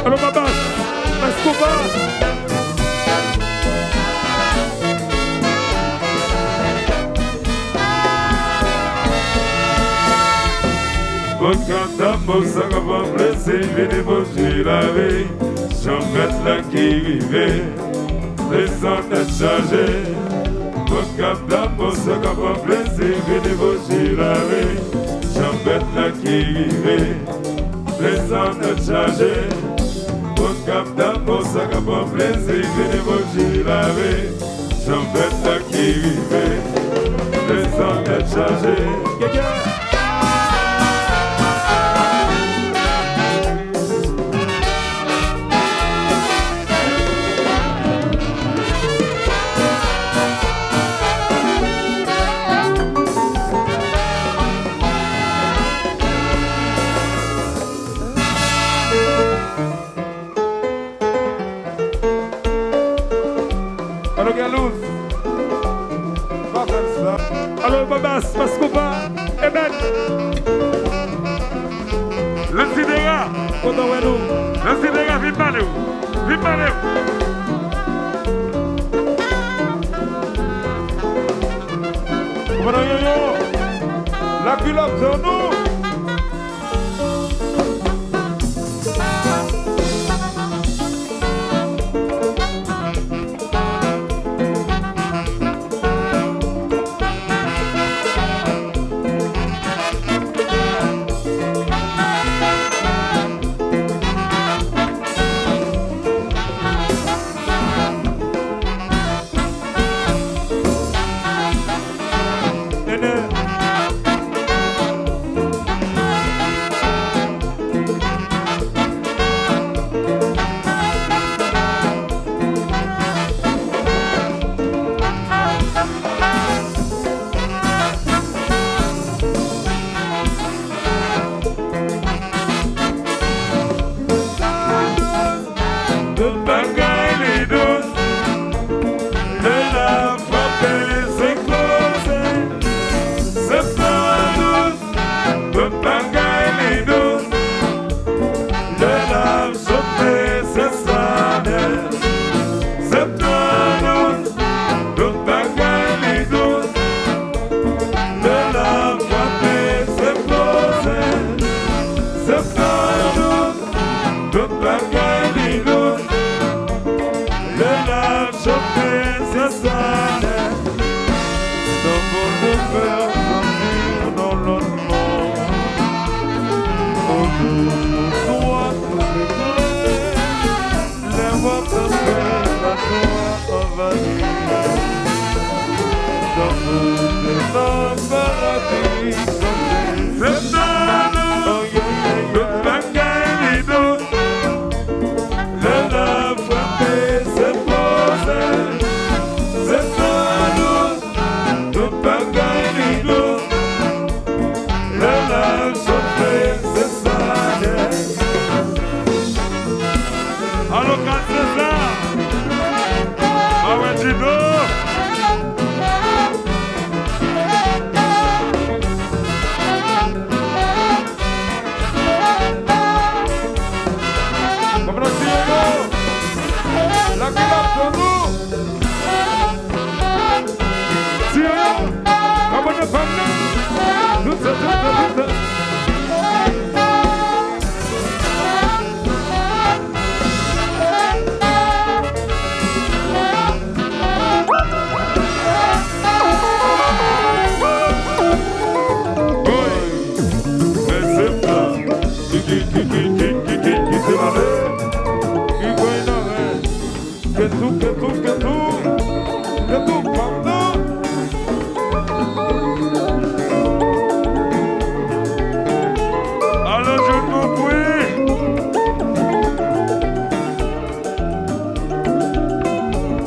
Alo, Babas, Escobar. Moun k ap tann, moun sa k ap pran plezi, vini pou jwi lavi. Chanpèt la ki rive, prezan tèt chaje. Moun k ap tann, moun sa k ap pran plezi, vini pou jwi lavi. Chanpèt la ki rive, prezan tèt chaje. Moun k ap tann, moun sa k ap pran plezi, vini pou jwi lavi. Chanpèt la ki rive, prezan tèt chaje. Kontan wè nou. Mèsi, nèg la, vin pale w. Vin pale w. Kòmandan Yoyo, Lakil ap tann nou. Tout bagay li dous. Lè l ap frape, se koze. Septan an dous. Tout bagay li dous. Lè l ap sote, se sa nèt. Septan an dous. Tout bagay li dous. Lè l ap frape, se koze. Septan an dous. Tout bagay li dous. Lè l ap chofe, se sa nèt. Tankou de fè santi nan lòt mond. Otou de twa tout se klè. Lè w ap danse, la jwa anvayi. Tankou de nan paradi, santi. Septan an dous. Oh, yeah, yeah, yeah. Tout bagay li dous. Lè l ap frape, se poze. Septan an dous. Tout bagay li dous. Lè l ap sote, se sa nèt. Alo, Kat Sezar. Mwen wè Dido. Kòmandan Tiyoyo, Lakil ap tann nou. Tiyoyo, abòne pa m nan. Tout sa, tout sa, tout sa. Woy! Men se sa. Ki, ki, ki se male. Ki kwè nan men. Ketou, ketou, ketou. Ketou, pa m nan. Alo, jwenn nou, wi.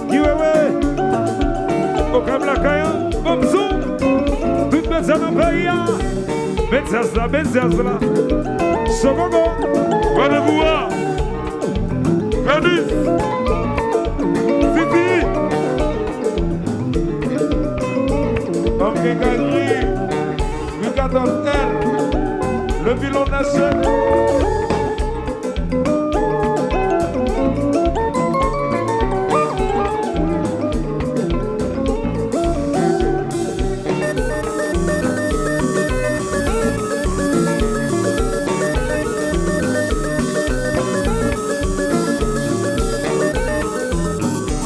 Kiwewe, Okap lakay an, Bòmzou, tout medya nan peyi a. Medyaz la, medyaz la. Sogogo. Randevou a. Venus. Fifi. Fanm Kekagri. Louis quatorze L. Le pilon nasyonal.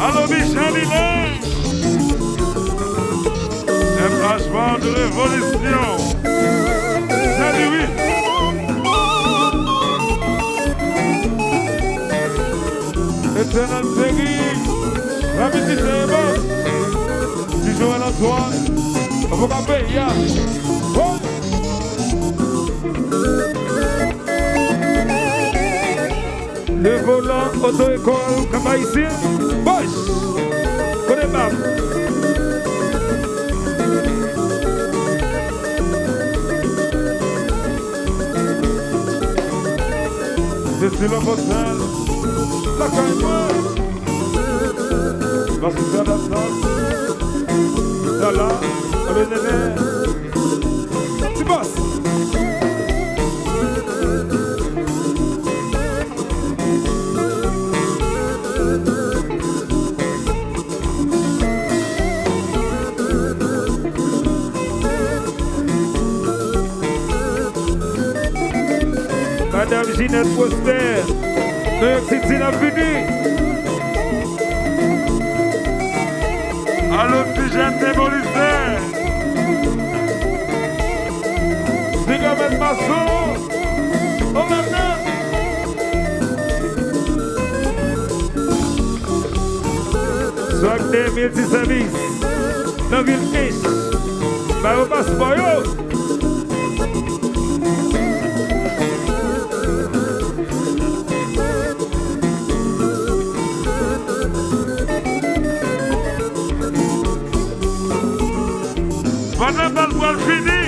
Alo, Michel Hilaire! Déplacement de révolution. Salut, oui. Etènèl seri, Rabi T J Evans, Ti Joel Antoine, avoka peyi a. Woy! Le volan oto ekòl Kap Ayisyen. Boys! Kote bab? Desi Lòbòsèl, lakay mwen. Masita Daptan, Dala, Abenene. Ti bòs. Tinèt Pwospè, Nouyòk Siti n ap vini. Alo, ti jèn demolisè. Piga mèt mason. O mèt nan. Swag de milti sèvis nan vil Ench. Ba yo paspò yo. Pandan bal pral fini,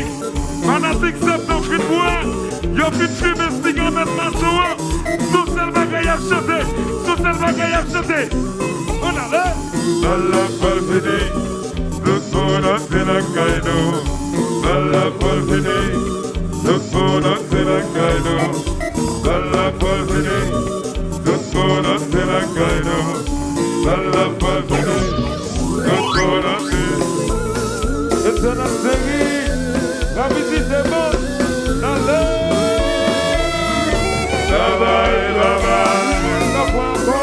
fanatik Septan fin bwè, yo fin fimen siga mèt mason an. Sou sèl bagay y ap chante, sou sèl bagay y ap chante. Ann ale! Bal la pral fini, tout moun antre lakay nou. Bal la pral fini, tout moun antre lakay nou. Bal la pral fini, tout moun antre lakay nou. Bal la pral fini, tout moun antre. Etènèl seri, rapidite bon, ale. Travay, travay. Sa pran ankò.